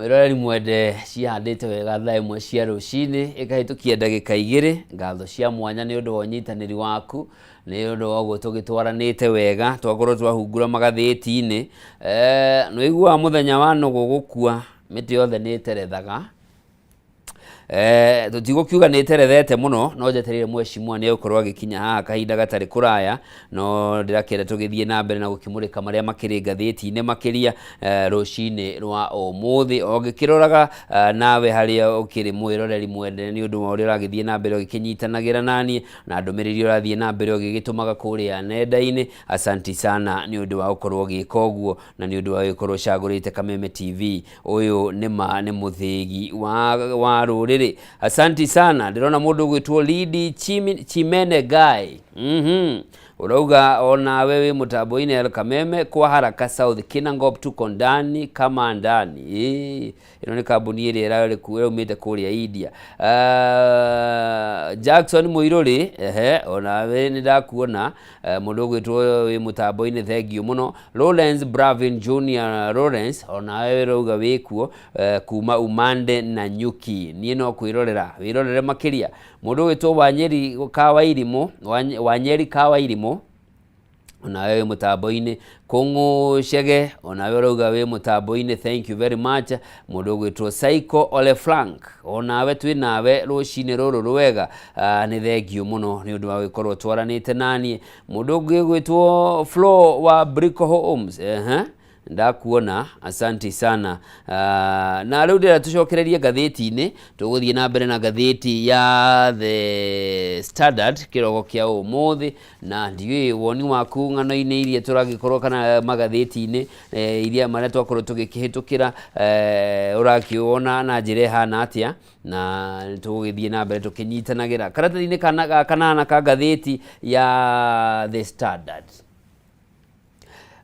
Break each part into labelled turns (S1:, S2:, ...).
S1: Mwĩroreri mwende, cihandĩte wega thaa 1 cia rũcinĩ ĩkahĩtũkia ndagĩka 2. Ngatho cia mwanya nĩ ũndũ wa ũnyitanĩri waku, nĩ ũndũ wa ũguo tũgĩtwaranĩte wega twakorwo twahungura magathĩti-inĩ. Nĩ ũiguaga mũthenya wa nũgũ gũkua mĩtĩ yothe nĩ ĩterethaga. Tũtigũkiuga nĩ ĩterethete mũno, no njetereire mheshimiwa nĩ egũkorwo agĩkinya haha kahinda gatarĩ kũraya, no ndĩrakĩenda tũgĩthiĩ na mbere na gũkĩmũrĩka marĩa makĩrĩ ngathĩti-inĩ makĩria rũcinĩ rwa ũmũthĩ. O ngĩkĩroraga nawe harĩa ũkĩrĩ mwĩroreri mwende, nĩ ũndũ wa ũrĩa ũragĩthiĩ na mbere ũgĩkĩnyitanagĩra naniĩ na ndũmĩrĩri ũrathiĩ na mbere ũgĩgĩtũmaga kũrĩa nenda-inĩ. Asanti sana nĩ ũndũ wa gũkorwo ũgĩka ũguo na nĩ ũndũ wa gũgĩkorwo ũcagũrĩte Kameme TV. Ũyũ nĩ ma nĩ mũthĩgi wa rũrĩrĩ. Asanti sana. Ndĩrona mũndũ ũgwĩtwo Lidi Chimene Guy. Ũrauga onawe wĩ mũtambo-inĩ El Kameme kwa haraka South Kinangop, tuko ndani kama ndani. Ĩĩ, ĩno nĩ kambuni ĩrĩa ĩraumĩte kũrĩa India. Jackson Mũirũrĩ, ehe, onawe nĩ ndakuona. Mũndũ ũgwĩtwo wĩ mũtambo-inĩ, thengiũ mũno. Lawrence Bravin Junior Lawrence, onawe ũrauga wĩkuo kuma Umande na Nyuki. Niĩ no kwĩrorera, wĩrorere makĩria. Mũndũ ũgwĩtwo Wanyeri Kawairimũ, Wanyeri Kawairimũ, onawe wĩ mũtambo-inĩ. Kũng'ũ Chege, onawe ũrauga wĩ mũtambo-inĩ, thank you very much. Mũndũ ũgwĩtwo Saiko Ole Frank, onawe twĩ nawe rũcinĩ rũrũ rwega, nĩ thengiũ mũno nĩ ũndũ wa gũkorwo twaranĩte naniĩ. Mũndũ ũngĩ ũgwĩtwo Flo wa Brico Homes, ehe, ndakuona, asanti sana. Na rĩu ndĩrenda tũcokererie ngathĩti-inĩ, tũgũthiĩ na mbere na ngathĩti ya The Standard kĩroko kĩa ũmũthĩ, na ndiũĩ woni waku ng'ano-inĩ iria tũragĩkorwo kana magathĩti-inĩ iria marĩa twakorwo tũgĩkĩhĩtũkĩra, ũrakĩwona na njĩra ĩhana atĩa, na tũgũgĩthiĩ na mbere tũkĩnyitanagĩra. Karatathi-inĩ kana ga kanana ka ngathĩti ya The Standard,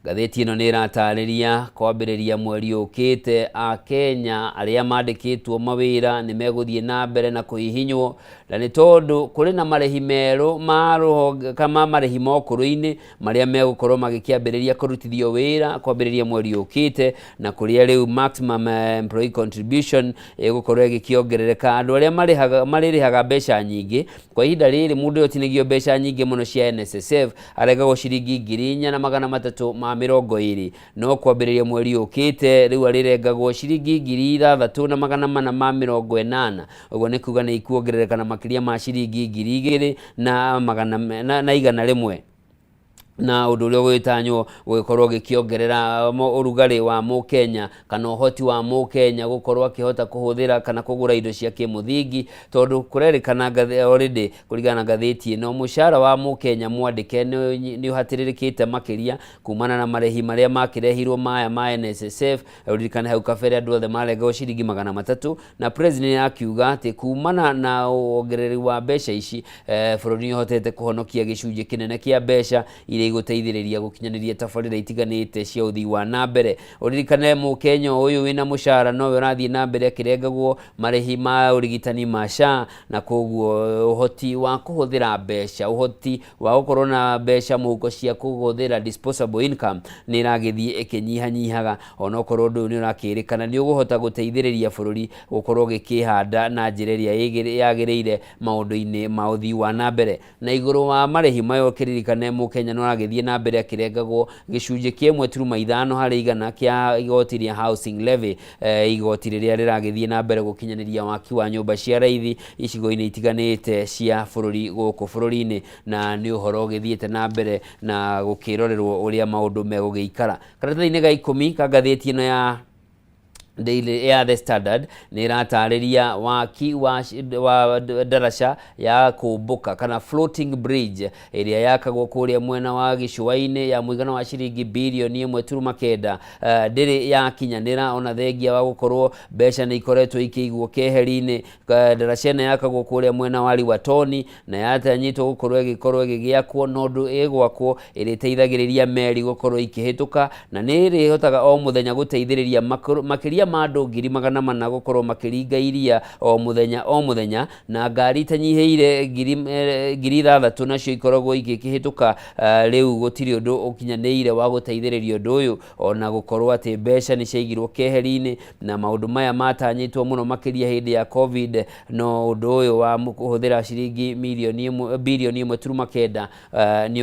S1: ngathĩti ĩno nĩ ĩratarĩria kwambĩrĩria mweri ũkĩte Akenya arĩa mandĩkĩtwo mawĩra nĩ megũthiĩ na mbere na kũhihinywo, na nĩ tondũ kũrĩ na marĩhi merũ ma rũhonge ma marĩhi ma ũkũrũ-inĩ marĩa megũkorwo magĩkĩambĩrĩria kũrutithio wĩra kwambĩrĩria mweri ũkĩte, na kũrĩa rĩu maximum employee contribution ĩgũkorwo ĩgĩkĩongerereka. Andũ arĩa marĩrĩhaga mbeca nyingĩ kwa ihinda rĩrĩ, mũndũ ũyũ ũtinagio mbeca nyingĩ mũno cia NSSF arengagwo ciringi 4320, no kwambĩrĩria mweri ũkĩte rĩu arĩrengagwo ciringi 6480. Ũguo nĩ kuga nĩ ikuongerereka na makĩria ma ciringi 2100, na ũndũ ũrĩa ũgũgĩtanywo gũgĩkorwo ũgĩkĩongerera ũrugarĩ wa mũkenya kana ũhoti wa mũkenya gũkorwo akĩhota kũhũthĩra kana kũgũra indo cia kĩmũthingi, tondũ kũrerĩkana already kũringana na ngathĩti ĩno mũcara wa mũkenya mwandĩke nĩ ũhatĩrĩrĩkĩte makĩria kumana na marĩhi marĩa makĩrehirwo maya ma NSSF. Ũririkane hau kabere andũ othe marengagwo ciringi 300, na president akiuga atĩ kumana na wongereri wa mbeca ici, bũrũri nĩ ũhotete kũhonokia gĩcunjĩ kĩnene kĩa mbeca iria igũteithĩrĩria gũkinyanĩria tabarĩra itiganĩte cia ũthii wa na mbere. Ũririkane mũkenya ũyũ wĩna mũcara nowe ũrathiĩ na mbere akĩrengagwo marĩhi ma ũrigitani ma SHA, na koguo ũhoti wa kũhũthĩra mbeca, ũhoti wa gũkorwo na mbeca mũhuko cia kũhũthĩra, disposable income, nĩ ĩragĩthiĩ ĩkĩnyihanyihaga, onokorwo ũndũ ũyũ nĩ ũrakĩrĩkana nĩ ũgũhota gũteithĩrĩria bũrũri gũkorwo ũgĩkĩhanda na njĩra ĩrĩa yagĩrĩire maũndũ-inĩ ma ũthii wa na mbere. Na igũrũ wa marĩhi maya, ũkĩririkane mũkenya nĩ ũragĩthiĩ na mbere akĩrengagwo gĩcunjĩ kĩa 1.5 harĩ igana kĩa igoti rĩa housing levy, igoti rĩrĩa rĩragĩthiĩ na mbere gũkinyanĩria waki wa nyũmba cia raithi icigo-inĩ itiganĩte cia bũrũri gũkũ bũrũri-inĩ, na nĩ ũhoro ũgĩthiĩte na mbere na gũkĩrorerwo ũrĩa maũndũ megũgĩikara. Karatathi-inĩ ga 10 ka ngathĩti ĩno ya Daily ya The Standard nĩ ĩratarĩria waki wa ndaraca ya kũmbũka kana floating bridge ĩrĩa yakagwo kũrĩa mwena wa gĩcũa-inĩ ya mũigana wa ciringi birioni 1.9 ndĩrĩ yakinyanĩra, ona thengia wa gũkorwo mbeca nĩ ikoretwo ikĩigwo keheri-inĩ. Ndaraca ĩno yakagwo kũrĩa mwena wa Liwatoni na yatanyĩtwo gũkorwo ĩgĩkorwo ĩgĩgĩakwo, na ũndũ ĩgwakwo ĩrĩteithagĩrĩria meri gũkorwo ikĩhĩtũka, na nĩ ĩrĩhotaga o mũthenya gũteithĩrĩria makĩria. Makĩria ma andũ 400,000 gũkorwo makĩringa iria o mũthenya o mũthenya, na ngari itanyihĩire 6,000 nacio ikoragwo igĩkĩhĩtũka. Rĩu gũtirĩ ũndũ ũkinyanĩire wa gũteithĩrĩria ũndũ ũyũ, ona gũkorwo atĩ mbeca nĩ ciaigirwo keheri-inĩ na maũndũ maya matanyĩtwo mũno makĩria hĩndĩ ya Covid. No ũndũ ũyũ wa kũhũthĩra ciringi mirioni ĩmwe, 1.9 birioni nĩ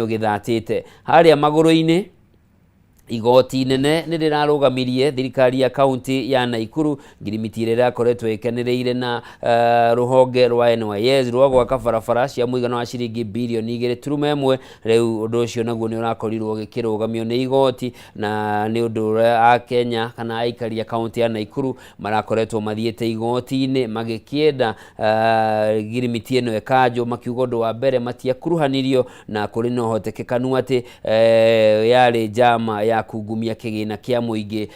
S1: ũgĩthatĩte harĩa magũrũ-inĩ. Igoti inene nĩ rĩrarũgamirie thirikari ya kaunti ya Naikuru ngirimiti ĩrĩa ĩrakoretwo ĩkenereire na rũhonge rwa NYS rwa gwaka barabara cia mũigana wa ciringi 2.1 birioni. Rĩu ũndũ ũcio naguo nĩ ũrakorirwo ũgĩkĩrũgamio nĩ igoti, na nĩ ũndũ ũrĩa Akenya kana aikari a kaunti ya Naikuru marakoretwo mathiĩte igoti-inĩ magĩkĩenda ngirimiti ĩno ĩkanjwo, makiuga ũndũ wa mbere matiakuruhanirio na kũrĩ na ũhotekekanu atĩ yarĩ njama ya kungumia kĩgĩna kĩa mũingĩ,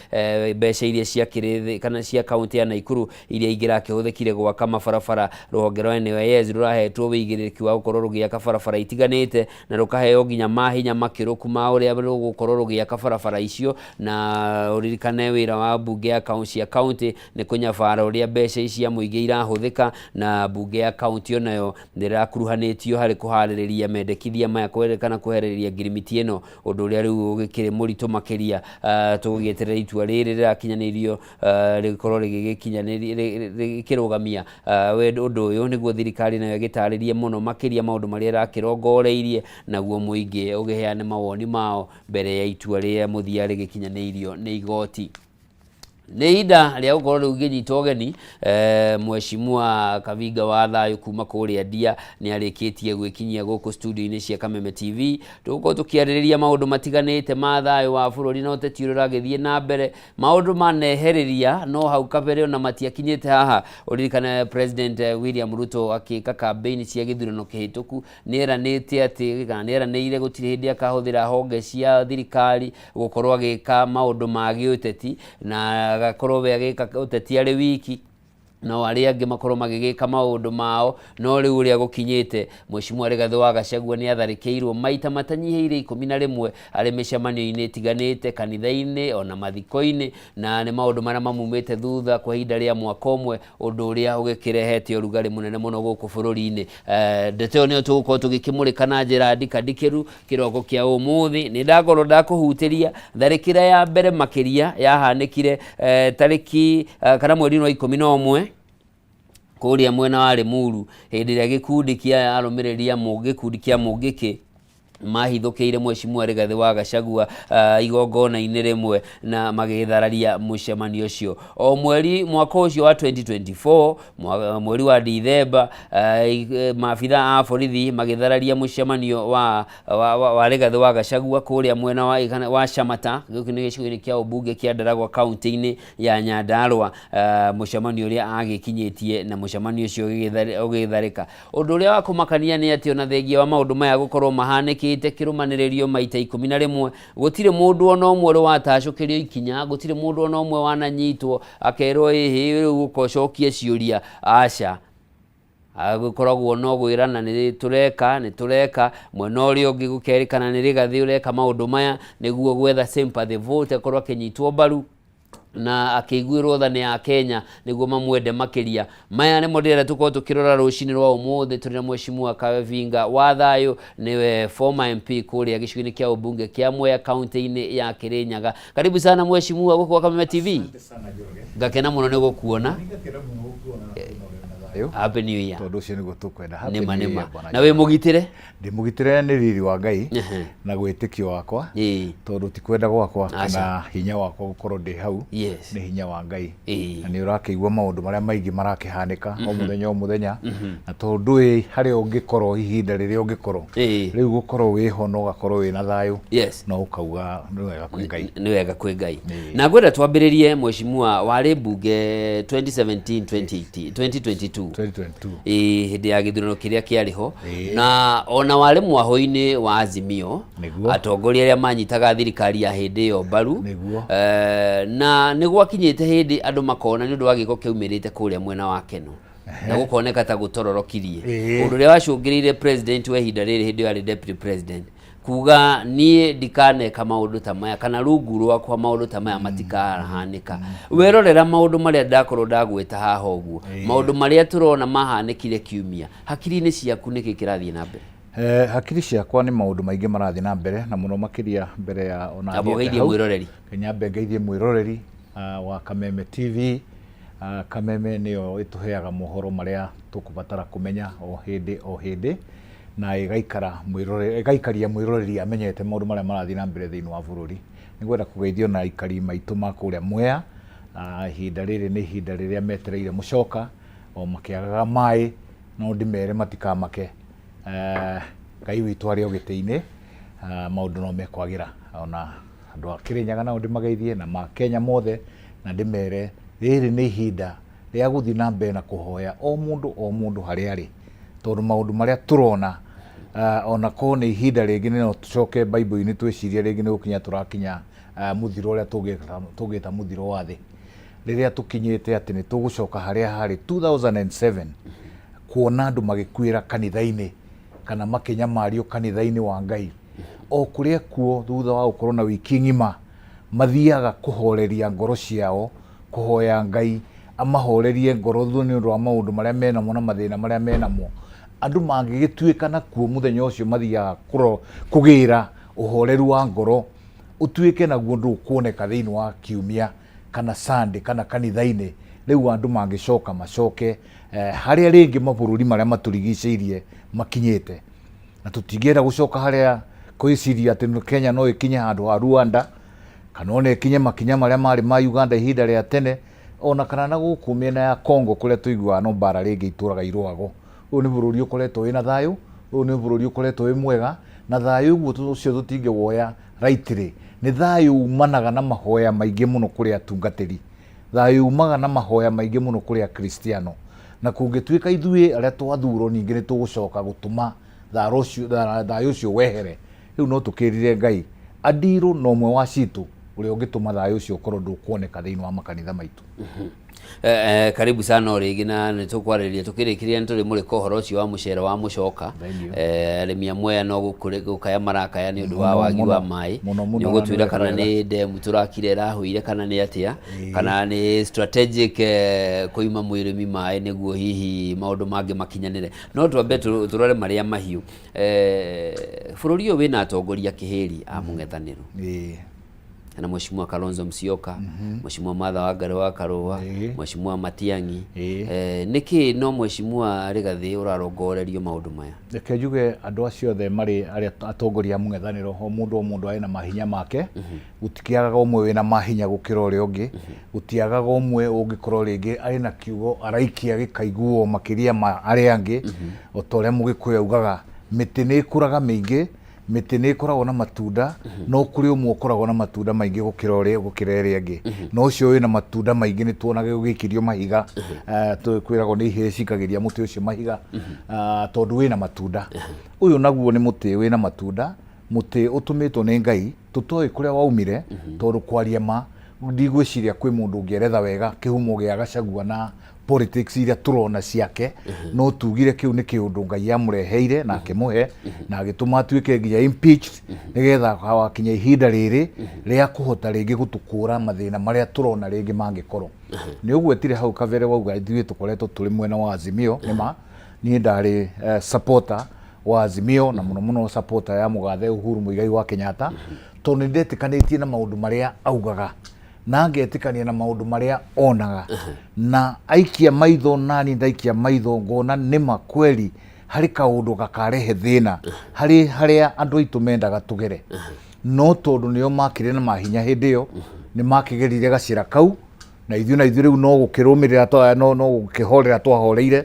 S1: mbeca iria ciakĩrĩ kana cia kaunti ya Naikuru iria ingĩrakĩhũthĩkire gwaka mabarabara. Rũhonge rwa NYS rũrahetwo wĩigĩrĩrĩki wa gũkorwo rũgĩaka barabara itiganĩte na rũkaheo nginya mahinya makĩrũku ma ũrĩa rũgũkorwo rũgĩaka barabara icio. Na ũririkane wĩra wa mbunge ya cia kaunti nĩ kũnyabara ũrĩa mbeca ici cia mũingĩ irahũthĩka, na mbunge ya kaunti onayo nĩ ĩrakuruhanĩtio harĩ kũharĩrĩria mendekithia maya kwerekana kwehereria ngirimiti ĩno, ũndũ ũrĩa rĩu ũgĩkĩrĩ mũritũ makĩria. Tũgĩeterera itua rĩrĩ rĩrakinyanĩrio rĩkorwo rĩgĩkĩrũgamia ũndũ ũyũ, nĩguo thirikari nayo ĩgĩtarĩrie mũno makĩria maũndũ marĩa ĩrakĩrongoreirie, naguo mũingĩ ũgĩheane mawoni mao mbere ya itua rĩa mũthia rĩgĩkinyanĩirio nĩ igoti. Nĩ ihinda rĩa gũkorwo rĩu ngĩnyita ũgeni Mheshimiwa Kavinga wa Thayũ kuma kũrĩa Ndia. Nĩ arĩkĩtie gwĩkinyia gũkũ studio-inĩ cia Kameme TV. Tũgũkorwo tũkĩarĩrĩria maũndũ matiganĩte ma thayũ wa bũrũri na ũteti ũrĩa ũragĩthiĩ na mbere. Maũndũ maneherĩria no hau kabere ona matiakinyĩte haha. Ũririkane President William Ruto akĩka campaign cia gĩthurano kĩhĩtũku nĩ eranĩte atĩ kana nĩ eranĩire gũtirĩ hĩndĩ akahũthĩra honge cia thirikari gũkorwo agĩka maũndũ ma gĩũteti, na agakorwo we agĩka ũteti arĩ wiki, no arĩa angĩ makorwo magĩgĩka maũndũ mao. No rĩu ũrĩa gũkinyĩte, Mheshimiwa Rigathĩ wa Gachagua nĩ atharĩkĩirwo maita matanyihĩire 11 arĩ mĩcemanio-inĩ ĩtiganĩte, kanitha-inĩ ona mathiko-inĩ, na nĩ maũndũ marĩa mamumĩte thutha kwa ihinda rĩa mwaka ũmwe, ũndũ ũrĩa ũgĩkĩrehete ũrugarĩ mũnene mũno gũkũ bũrũri-inĩ. Ndeto ĩyo nĩyo tũgũkorwo tũgĩkĩmũrĩka na njĩra ndikandikĩru kĩroko kĩa ũmũthĩ. Nĩ ndakorwo ndakũhutĩria tharĩkĩra ya mbere makĩria yahanĩkire tarĩki kana mweri wa 11 kũrĩa mwena wa Limuru, hĩndĩ ĩrĩa gĩkundi kĩa arũmĩrĩri a gĩkundi kĩa Mũngĩkĩ mahithũkĩire Mheshimiwa Rigathĩ wa Gachagua igongona-inĩ rĩmwe na magĩthararia mũcemanio ũcio. O mweri mwaka ũcio wa 2024, mweri wa Dithemba, maabitha a borithi magĩthararia mũcemanio wa Rigathĩ wa Gachagua kũrĩa mwena wa Shamata, gĩkĩ nĩ gĩcigo-inĩ kĩa ũmbunge kĩa Ndaragwa kaunti-inĩ ya Nyandarua, mũcemanio ũrĩa agĩkinyĩtie na mũcemanio ũcio ũgĩtharĩka. Ũndũ ũrĩa wa kũmakania nĩ atĩ ona thengia wa maũndũ maya gũkorwo mahanĩkĩte kĩrũmanĩrĩrio maita 11, gũtirĩ mũndũ ona ũmwe ũrĩ watacũkĩrio ikinya, gũtirĩ mũndũ ona ũmwe wananyitwo akerwo ĩhĩ rĩu ũka ũcokie ciũria, aca. Gũkoragwo no gwĩrana nĩ tũreka, nĩ tũreka, mwena ũrĩa ũngĩ gũkerĩkana nĩ Rigathĩ ũreka maũndũ maya nĩguo gwetha sympathy vote, akorwo akĩnyitwo mbaru na akĩiguĩrwo tha nĩ Akenya nĩguo mamwende makĩria. Maya nĩmo ndĩrenda tũkorwo tũkĩrora rũcinĩ rwa ũmũthĩ tũrĩ na Mheshimiwa Kavinga wa Thayũ, nĩwe former MP kũrĩa gĩcigo-inĩ kĩa ũmbunge kĩa Mwea kaunti-inĩ ya Kirinyaga. Karibu sana Mheshimiwa gũkũ gwa Kameme TV. Ngakena mũno nĩ gũkuona. Happy New Year.
S2: Tondũ ũcio nĩguo tũkwenda. Happy
S1: Nĩma
S2: New
S1: nĩma.
S2: Year, bwana.
S1: Na wĩ mũgitĩre?
S2: Ndĩ mũgitĩre nĩ riri wa Ngai na gwĩtĩkio wakwa, tondũ ti kwenda gwakwa
S1: Aca.
S2: kana hinya wakwa gũkorwo ndĩ hau, nĩ hinya wa Ngai. Na nĩ ũrakĩigua maũndũ marĩa maingĩ marakĩhanĩka o mũthenya o mũthenya, na tondũ ndũĩ harĩa ũngĩkorwo ihinda rĩrĩa ũngĩkorwo, rĩu gũkorwo wĩho na ũgakorwo wĩna thayũ, no ũkauga nĩ wega kwĩ Ngai.
S1: Nĩ wega kwĩ Ngai. Na ngwenda twambĩrĩrie, Mheshimiwa, warĩ mbunge 2017 2018 2022.
S2: 2022.
S1: Ĩĩ, hĩndĩ ya gĩthurano kĩrĩa kĩarĩ ho, na ona warĩ mwahũ-inĩ wa Azimio. Atongoria arĩa manyitaga thirikari ya hĩndĩ ĩyo mbaru. Na nĩ gwakinyĩte hĩndĩ andũ makona nĩ ũndũ wa gĩko kĩaumĩrĩte kũrĩa mwena wa Keno na gũkoneka ta gũtororokirie, ũndũ ũrĩa wacũngĩrĩire president wa ihinda rĩrĩ, hĩndĩ ĩyo arĩ deputy president, Kuga niĩ ndikaneka maũndũ ta maya kana rungu rwakwa maũndũ ta maya matikahanĩka. Werorera maũndũ marĩa ndakorwo ndagweta haha ũguo, maũndũ marĩa tũrona mahanĩkire kiumia, hakiri-inĩ ciaku nĩkĩ kĩrathiĩ na mbere?
S2: Hakiri ciakwa nĩ maũndũ maingĩ marathiĩ na mbere, na mũno makĩria mbere ya ona
S1: Amba
S2: thiĩte
S1: ũgeithie
S2: hau.
S1: mwĩroreri.
S2: Nyambe ngeithie mwĩroreri wa Kameme TV. Kameme nĩyo ĩtũheaga mohoro marĩa tũkũbatara kũmenya o hĩndĩ o hĩndĩ, na ĩgaikara mwĩroreri, ĩgaikaria mwĩroreri amenyete maũndũ marĩa marathiĩ na mbere thĩinĩ wa bũrũri. Nĩngwenda kũgeithio na aikari maitũ ma kũrĩa Mwea. Ihinda rĩrĩ nĩ ihinda rĩrĩa metereire mũcoka o makĩagaga maĩ, no ndĩmere matikamake. Ngai witũ arĩ o gĩtĩ-inĩ, maũndũ no mekwagĩra. Ona andũ a Kĩrĩnyaga nao ndĩmageithie na ma Kenya mothe, na ndĩmere rĩrĩ nĩ ihinda rĩa gũthiĩ na mbere na kũhoya o mũndũ o mũndũ harĩa arĩ, tondũ maũndũ marĩa tũrona, ona korwo nĩ ihinda rĩngĩ no tũcoke Bible-inĩ twĩcirie rĩngĩ nĩ gũkinya tũrakinya mũthiro ũrĩa tũngĩta mũthiro wa thĩ, rĩrĩa tũkinyĩte atĩ nĩ tũgũcoka harĩa harĩ 2007, kuona andũ magĩkuĩra kanitha-inĩ kana makĩnyamario kanitha-inĩ wa Ngai o kũrĩa kuo, thutha wa gũkorwo na wiki ng'ima mathiaga kũhoreria ngoro ciao, kũhoya Ngai amahorerie ngoro nĩ ũndũ wa maũndũ marĩa menamo na mathĩna marĩa menamo. Andũ mangĩgĩtuĩka nakuo mũthenya ũcio mathiaga kũgĩra ũhoreru wa ngoro, ũtuĩke naguo ndũkuoneka thĩinĩ wa kiumia kana Sunday kana kanitha-inĩ. Rĩu andũ mangĩcoka macoke harĩa rĩngĩ mabũrũri marĩa matũrigicĩirie makinyĩte, na tũtingĩenda gũcoka harĩa kwĩciria atĩ Kenya no ĩkinye handũ ha Rwanda, kana ona ĩkinye makinya marĩa marĩ ma Uganda ihinda rĩa tene, ona kana na gũkũ mĩena ya Congo kũrĩa tũiguaga no mbara rĩngĩ itũraga irũago. Ũyũ nĩ bũrũri ũkoretwo wĩna thayũ, ũyũ nĩ bũrũri ũkoretwo wĩ mwega, na thayũ ũguo ũcio tũtingĩwoya rightly. Nĩ thayũ umanaga na mahoya maingĩ mũno kũrĩ atungatĩri, thayũ umaga na mahoya maingĩ mũno kũrĩ akristiano, na kũngĩtuĩka ithuĩ arĩa twathurwo ningĩ nĩ tũgũcoka gũtũma thayũ ũcio wehere, rĩu no tũkĩrire Ngai adirũ na ũmwe wa citũ ũrĩa ũngĩtũma thayũ ũcio ũkorwo ndũkuoneka thĩinĩ wa makanitha maitũ.
S1: Karibu sana o rĩngĩ, na nĩ tũkwarĩrĩria tũkĩrĩkĩrĩria nĩ tũrĩmũrĩka ũhoro ũcio wa mũcere wa mũcoka.
S2: Thank you.
S1: Arĩmi a Mwea no gũkaya marakaya nĩ ũndũ wa
S2: Mũno,
S1: wagi wa
S2: mũno,
S1: maĩ.
S2: Mũno, mũno,
S1: Nĩ
S2: na
S1: ũgũtwĩra
S2: nĩ
S1: kana
S2: wega.
S1: Nĩ ndemu tũrakire ĩrahũire kana nĩ atĩa, kana nĩ strategic kũima mũrĩmi maĩ nĩguo hihi maũndũ mangĩ makinyanĩre. No twambe tũrore marĩa mahiũ. Bũrũri ũyũ wĩna atongoria kĩhĩri a mũng'ethanĩro na Mheshimiwa Kalonzo Musyoka, Mheshimiwa Martha Wangari wa Karũa, Mheshimiwa Matiang'i. Nĩkĩ no Mheshimiwa Rigathĩ ũrarongorerio maũndũ maya?
S2: Reke njuge andũ acio othe marĩ arĩa atongoria a mũng'ethanĩro, o mũndũ o mũndũ arĩ na mahinya make. Gũtikĩagaga ũmwe wĩna mahinya gũkĩra ũrĩa ũngĩ, gũtiagaga ũmwe ũngĩkorwo rĩngĩ arĩ na kiugo araikia gĩkaiguo makĩria ma arĩa angĩ. O ta ũrĩa Mũgĩkũyũ augaga, mĩtĩ nĩ ĩkũraga mĩingĩ, mĩtĩ nĩ ĩkoragwo na matunda, no kũrĩ ũmwe ũkoragwo na matunda maingĩ gũkĩra ũrĩa gũkĩra ĩrĩa ĩngĩ. Na ũcio wĩna matunda maingĩ nĩ tuonaga ũgĩikĩrio mahiga, kwĩragwo nĩ ihĩĩ cikagĩria mũtĩ ũcio mahiga, tondũ wĩna matunda. Ũyũ naguo nĩ mũtĩ wĩna matunda, mũtĩ ũtũmĩtwo nĩ Ngai, tũtoĩ kũrĩa waumire, tondũ kwaria ma ndigwĩciria kwĩ mũndũ ũngĩeretha wega kĩhumo gĩa Gachagua na politics iria tũrona ciake, no tugire kĩu nĩ kĩũndũ Ngai amũreheire na akĩmũhe na agĩtũma atuĩke nginya impeached, nĩgetha wakinya ihinda rĩrĩ rĩa kũhota rĩngĩ gũtũkũra mathĩna marĩa tũrona rĩngĩ mangĩkorwo. Nĩ ũgwetire hau kabere wauga ithuĩ tũkoretwo tũrĩ mwena wa Azimio. Nĩ ma niĩ ndarĩ supporter wa Azimio, na mũno mũno supporter ya mũgathe Uhuru Muigai wa Kenyatta, tondũ nĩ ndetĩkanĩtie na maũndũ marĩa augaga na ngetĩkania na maũndũ marĩa onaga, na aikia maitho nani ndaikia maitho ngona nĩma kweli harĩ kaũndũ gakarehe thĩna harĩ harĩa andũ aitũ mendaga tũgere. No tondũ nĩo makĩrĩ na mahinya hĩndĩ ĩyo, nĩ makĩgerire gacĩra kau, na ithuĩ rĩu no gũkĩrũmĩrĩra no gũkĩhorera twahoreire,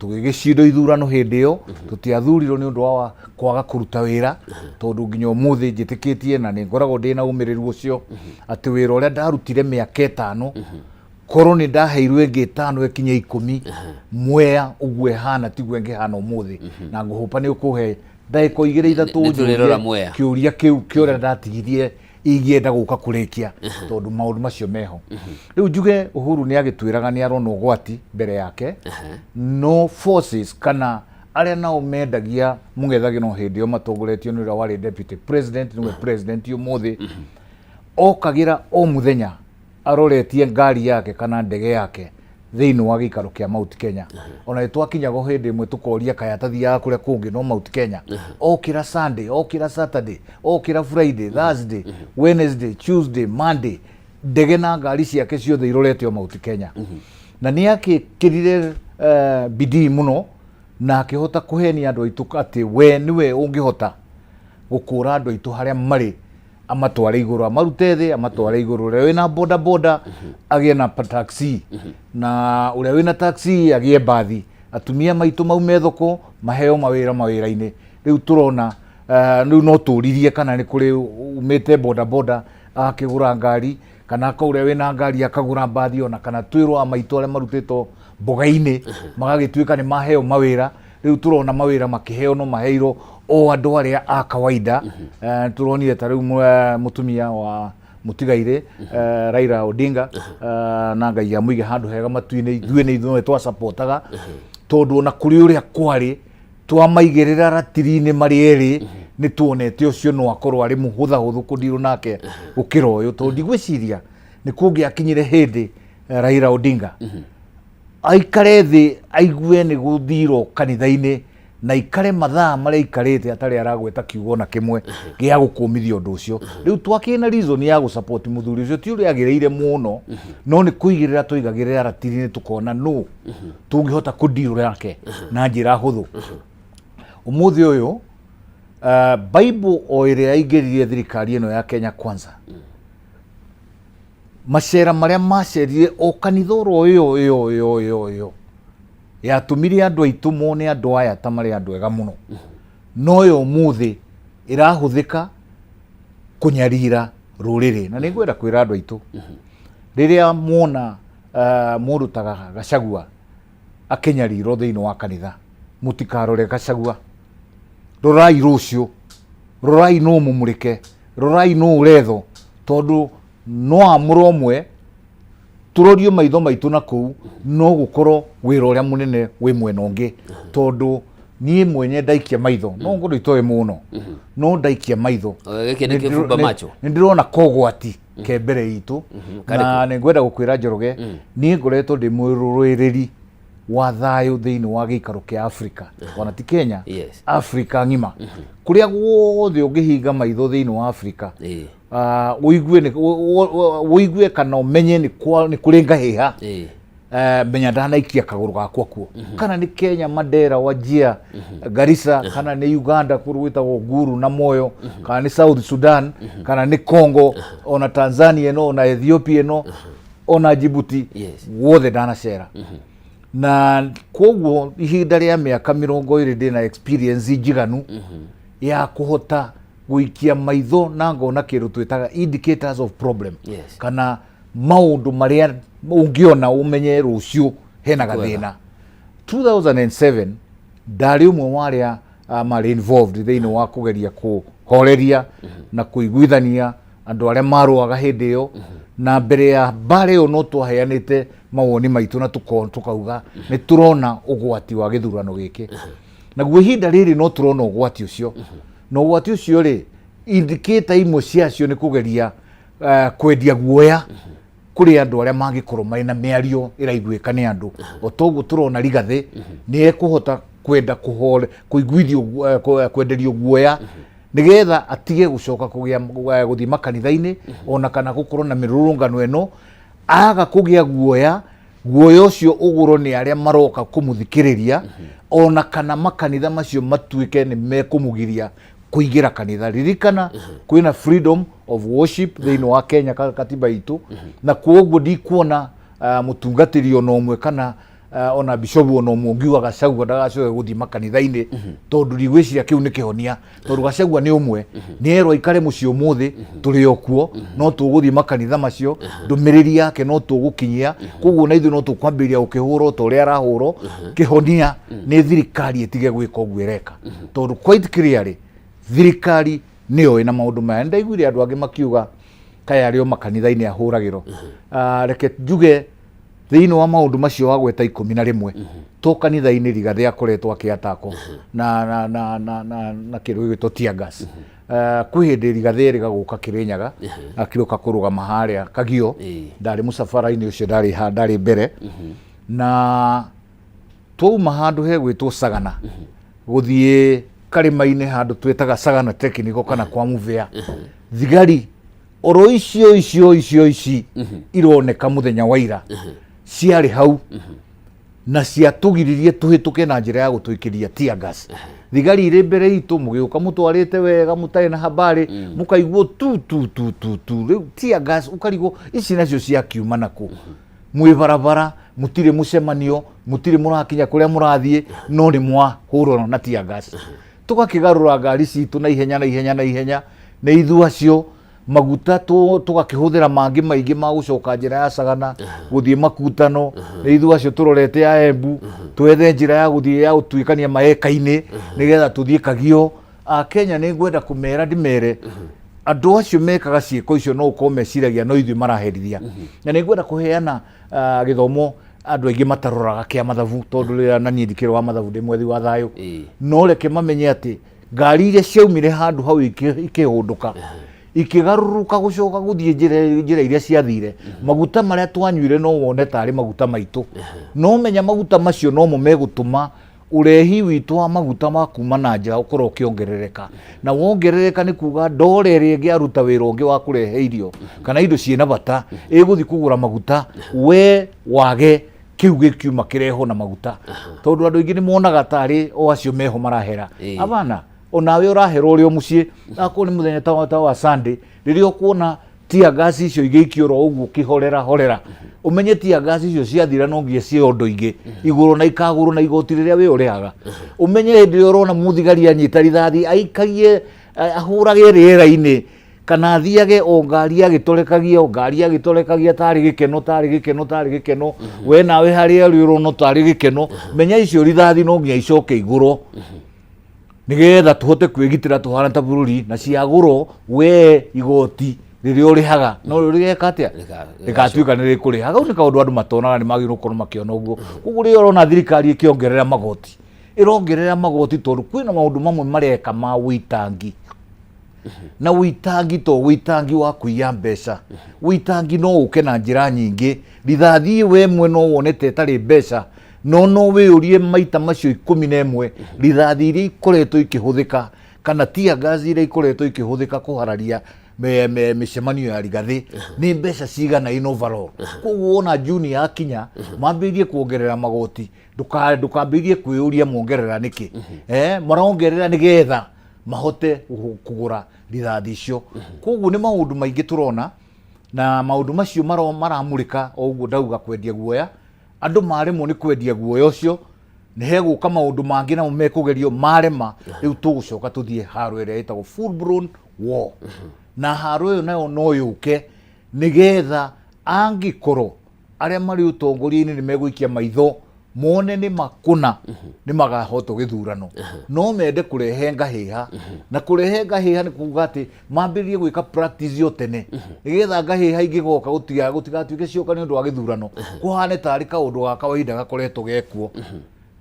S2: tũgĩgĩcindwo ithurano hĩndĩ ĩyo. Tũtiathurirwo nĩ ũndũ wa kwaga kũruta wĩra, tondũ nginya ũmũthĩ njĩtĩkĩtie na nĩ ngoragwo ndĩ na ũmĩrĩru ũcio atĩ wĩra ũrĩa ndarutire mĩaka 5, korwo nĩ ndaheirwo ĩngĩ 5 ĩkinye 10, Mwea ũguo ĩhana tiguo ĩngĩhana ũmũthĩ. Na ngũhũpa nĩ ũkũhe ndagĩka 2 3
S1: Nĩ tũrĩrora
S2: njũrie
S1: Mwea.
S2: Kĩũria kĩu kĩa ũrĩa ndatigirie ingĩenda gũka kũrĩkia, tondũ maũndũ macio meho. Rĩu njuge Uhuru nĩ agĩtwĩraga nĩ arona ũgwati mbere yake, no forces kana Arĩa nao mendagia mũng'ethagĩro hĩndĩ ĩyo matongoretio nĩ ũrĩa warĩ deputy president, nĩwe president ũmũthĩ, okagĩra o mũthenya aroretie ngari yake kana ndege yake thĩinĩ wa gĩikaro kĩa Mount Kenya. Ona nĩ twakinyaga hĩndĩ ĩmwe tũkoria kaĩ atathiaga kũrĩa kũngĩ no Mount Kenya. Okĩra Sunday, okĩra Saturday, okĩra Friday, Thursday, Wednesday, Tuesday, Monday, ndege na ngari ciake ciothe irorete o Mount Kenya. Na nĩ akĩkĩrire bidii mũno na akĩhota kũhenia andũ aitũ atĩ we nĩwe ũngĩhota gũkũra andũ aitũ harĩa marĩ, amatware igũrũ, amarute thĩ amatware igũrũ. Ũrĩa wĩna boda boda agĩe na taxi, na ũrĩa wĩna taxi agĩe mbathi, atumia maitũ maume thoko maheo mawĩra mawĩra-inĩ. Rĩu tũrona rĩu no tũririe kana nĩ kũrĩ umĩte boda boda agakĩgũra ngari, kana ũrĩa wĩna ngari akagũra mbathi, ona kana twĩrwo a maitũ arĩa marutĩtwo mboga-inĩ magagĩtuĩka nĩ maheo mawĩra. Rĩu tũrona mawĩra makĩheo no maheirwo o andũ arĩa a kawaida. Tũronire ta rĩu mũtumia wa mũtigairĩ Raila Odinga, na Ngai amũige handũ hega matu-inĩ, ithuĩ nĩ ithuĩ twacapotaga, tondũ ona kũrĩ ũrĩa kwarĩ twamaigĩrĩra ratiri-inĩ marĩ erĩ nĩ tuonete ũcio no akorwo arĩ mũhũthahũthũ kũndirwo nake gũkĩra ũyũ, tondũ ndigwĩciria nĩ kũngĩakinyire hĩndĩ Raila Odinga aikare thĩ aigue nĩ gũthirwo kanitha-inĩ na aikare mathaa marĩa aikarĩte atarĩ aragweta kiugo na kĩmwe gĩa gũkũmithia ũndũ ũcio. Rĩu twakĩrĩ na reason ya gũsupport mũthuri ũcio, ti ũrĩa agĩrĩire mũno, no nĩ kũigĩrĩra tũigagĩrĩra ratiri-inĩ tũkona nũ tũngĩhota kũndirwo nake na njĩra hũthũ. Ũmũthĩ ũyũ Bible o ĩrĩa yaingĩririe thirikari ĩno ya Kenya Kwanza, macera marĩa macerire o kanitha oro ĩyo ĩyo ĩyo ĩyo ĩyo yatũmire andũ aitũ mone andũ aya ta marĩ andũ ega mũno, no yo ũmũthĩ ĩrahũthĩka kũnyarira rũrĩrĩ. Na nĩ ngwenda kwĩra andũ aitũ, rĩrĩa muona mũndũ ta Gachagua akĩnyarirwo thĩinĩ wa kanitha, mũtikarore Gachagua, rorai rũciũ, rorai nũ mũmũrĩke, rorai nũ ũrethwo, tondũ no amũre ũmwe tũrorio maitho maitũ na kũu, no gũkorwo wĩra ũrĩa mũnene wĩ mwena ũngĩ. Tondũ niĩ mwenye ndaikia maitho, no ngorwo itoĩ mũno, no ndaikia maitho
S1: Gĩkĩ nĩ kĩbumba macho.
S2: Nĩ ndĩrona kogwati ke mbere itũ. Na nĩ ngwenda gũkwĩra Njoroge, niĩ ngoretwo ndĩ mũrũĩrĩri wa thayũ thĩinĩ wa gĩikaro kĩa Afrika, ona ti Kenya, Afrika ng'ima, kũrĩa guothe ũngĩhinga maitho thĩinĩ wa Afrika, ũigue kana ũmenye nĩ kũrĩ ngahĩha, menya ndanaikia kagũrũ gakwa kuo, kana nĩ Kenya, Mandera, Wajir, Garissa, kana nĩ Uganda kũrĩa gwĩtagwo Guru na Moyo, kana nĩ South Sudan, kana nĩ Congo, ona Tanzania ĩno, ona Ethiopia ĩno, ona Djibouti, guothe ndanacera. Na koguo ihinda rĩa mĩaka 20 ndĩna experience njiganu ya kũhota gũikia maitho na ngona kĩndũ twĩtaga indicators of problem, kana maũndũ marĩa ũngĩona ũmenye rũciũ hena gathĩna. 2007 ndarĩ ũmwe wa arĩa marĩ involved thĩinĩ wa kũgeria kũhoreria na kũiguithania andũ arĩa marũaga hĩndĩ ĩyo, na mbere ya mbara ĩyo no twaheanĩte mawoni maitũ na tũkauga nĩ tũrona ũgwati wa gĩthurano gĩkĩ. Naguo ihinda rĩrĩ no tũrona ũgwati ũcio, na ũgwati ũcio rĩ, indicator imwe ciacio nĩ kũgeria kwendia guoya kũrĩ andũ arĩa mangĩkorwo marĩ na mĩario ĩraiguĩka nĩ andũ. O toguo tũrona Rigathĩ nĩ ekũhota kwenda kũhore kũiguithio, kwenderio guoya nĩgetha atige gũcoka kũgĩa gũthiĩ makanitha-inĩ ona kana gũkorwo na mĩrũrũngano ĩno. Aga kũgĩa guoya, guoya ũcio ũgũrwo nĩ arĩa maroka kũmũthikĩrĩria, ona kana makanitha macio matuĩke nĩ mekũmũgiria kũingĩra kanitha. Ririkana kwĩna freedom of worship thĩinĩ wa Kenya, katiba itũ, na kwoguo ndikuona mũtungatĩri ona ũmwe kana ona bishopu ona ũmwe ũngiuga Gachagua ndagacoke gũthiĩ makanitha-inĩ, tondũ ndigwĩciria kĩu nĩ kĩhonia, tondũ Gachagua nĩ ũmwe nĩ erwo aikare mũciĩ ũmũthĩ, tũrĩ o kuo, no tũgũthiĩ makanitha macio, ndũmĩrĩri yake no tũgũkinyia. Koguo na ithuĩ no tũkwambĩrĩria gũkĩhũrwo ta ũrĩa arahũrwo. Kĩhonia nĩ thirikari ĩtige gwĩka ũguo ĩreka, tondũ quite clearly thirikari nĩyo ĩna maũndũ maya. Nĩndaiguire andũ angĩ makiuga kaĩ arĩ o makanitha-inĩ ahũragĩrwo. Reke njuge Thĩinĩ wa maũndũ macio wagweta 11, to kanitha-inĩ Rigathĩ akoretwo akĩatakwo na na na na na na kĩndũ gĩgwĩtwo tear gas. Kwĩ hĩndĩ Rigathĩ erĩga gũka Kĩrĩnyaga, akĩũka kũrũgama harĩa Kagio. Ndarĩ mũcabara-inĩ ũcio, ndarĩ ndarĩ mbere, na twauma handũ hegwĩtwo Sagana gũthiĩ karĩma-inĩ handũ twĩtaga Sagana Technical kana kwa Mũbĩa, thigari oro icio icio icio ici ironeka mũthenya wa ira ciarĩ hau na ciatũgiririe tũhĩtũke na njĩra ya gũtũikĩria tear gas. Thigari irĩ mbere itũ, mũgĩũka mũtwarĩte wega mũtarĩ na habari, mũkaiguo tu tu tu tu tu, rĩu tear gas, ũkarigwo ici nacio ciakiuma nakũ. Mwĩ barabara, mũtirĩ mũcemanio, mũtirĩ mũrakinya kũrĩa mũrathiĩ, no nĩ mwahũrwo na tear gas. Tũgakĩgarũra ngari citũ na ihenya na ihenya na ihenya, nĩ ithuĩ acio maguta tũgakĩhũthĩra mangĩ maingĩ ma gũcoka njĩra ya Sagana gũthiĩ Makutano, nĩ ithuĩ acio tũrorete ya Embu, twethe njĩra ya gũthiĩ ya gũtuĩkania maeka-inĩ nĩgetha tũthiĩ Kagio. Akenya nĩ ngwenda kũmera ndĩmere andũ acio mekaga ciĩko icio no ũkorwo meciragia no ithuĩ maraherithia. Na nĩ ngwenda kũheana gĩthomo andũ aingĩ mataroraga kĩa mathabu, tondũ rĩrĩa na niĩ ndikĩrĩ wa mathabu, ndĩ mwethi wa thayũ. No reke mamenye atĩ ngari iria ciaumire handũ hau ikĩhũndũka, ikĩgarũrũka gũcoka gũthiĩ njĩra iria ciathire, maguta marĩa twanyuire no wone tarĩ maguta maitũ, no menya maguta macio nomo megũtũma ũrehi witũ wa maguta ma kuma na nja ũkorwo ũkĩongerereka. Na wongerereka nĩ kuga ndora ĩrĩa ĩngĩaruta wĩra ũngĩ wa kũrehe irio kana indo ciĩna bata ĩgũthiĩ kũgũra maguta, we wage kĩu gĩkiuma kĩrehwo na maguta, tondũ andũ aingĩ nĩ monaga tarĩ o acio meho marahera. Abana, onawe ũrahera ũrĩ o mũciĩ. Akorwo nĩ mũthenya ta wa Sunday, rĩrĩa ũkuona tear gas icio igĩikio oro ũguo kĩhorera horera, ũmenye tear gas icio ciathira no nginya ciondo ingĩ igũrũ na ikagũrwo na igoti rĩrĩa we ũrĩhaga. Ũmenye hĩndĩ ĩrĩa ũrona mũthigari anyita rithathi aikagie, ahũrage rĩera-inĩ kana athiage o ngari agĩtorekagia, o ngari agĩtorekagia, tarĩ gĩkeno, tarĩ gĩkeno, tarĩ gĩkeno, we nawe harĩa ũrĩ ũrona tarĩ gĩkeno, menya icio rithathi no nginya icoke igũrwo nigetha tuhote kwĩgitĩra tũhana ta bũrũri. Na ciagũrwo, we igoti rĩrĩa ũrĩhaga no rĩgeka atĩa? Rĩgatuĩka nĩ rĩkũrĩha. Kau nĩ kaũndũ andũ matonaga, nĩ magĩrĩirwo gũkorwo makĩona ũguo. Koguo rĩrĩa ũrona thirikari ĩkĩongerera magoti, ĩrongerera magoti tondũ kwĩna maũndũ mamwe mareka ma ũitangi. Na ũitangi to ũitangi wa kũiya mbeca, ũitangi no ũke na njĩra nyingĩ. Rithathi we ĩmwe no wone ta ĩtarĩ mbeca, no wĩyũrie maita macio 11 rithathi iria ikoretwo ikĩhũthĩka kana tear gas iria ikoretwo ikĩhũthĩka kũhararia mĩcemanio ya Rigathĩ nĩ mbeca cigana in overall. Koguo wona Juni yakinya mambĩrĩrie kuongerera magoti, ndũkambĩrĩrie kwĩyũria mongerera nĩkĩ. Marongerera nĩgetha mahote kũgũra rithathi icio. Koguo nĩ maũndũ maingĩ tũrona, na maũndũ macio maramũrĩka o ũguo ndauga kwendia guoya. Andũ maremwo nĩ kwendia guoya ũcio, nĩ hegũka maũndũ mangĩ namo mekũgerio, marema rĩu tũgũcoka tũthiĩ haro ĩrĩa ĩtagwo full blown war. Na haro ĩyo nayo no yũke nĩgetha angĩkorwo arĩa marĩ ũtongoria-inĩ nĩ megũikia maitho mone nĩ makũna nĩ magahotwo gĩthurano, no mende kũrehe ngahĩha. Na kũrehe ngahĩha nĩ kuga atĩ mambĩrĩrie gwĩka practice yo tene, nĩgetha ngahĩha ingĩgoka gũtigatuĩke cioka nĩ ũndũ wa gĩthurano kũhane tarĩ kaũndũ ga kawaida gakoretwo gekuo,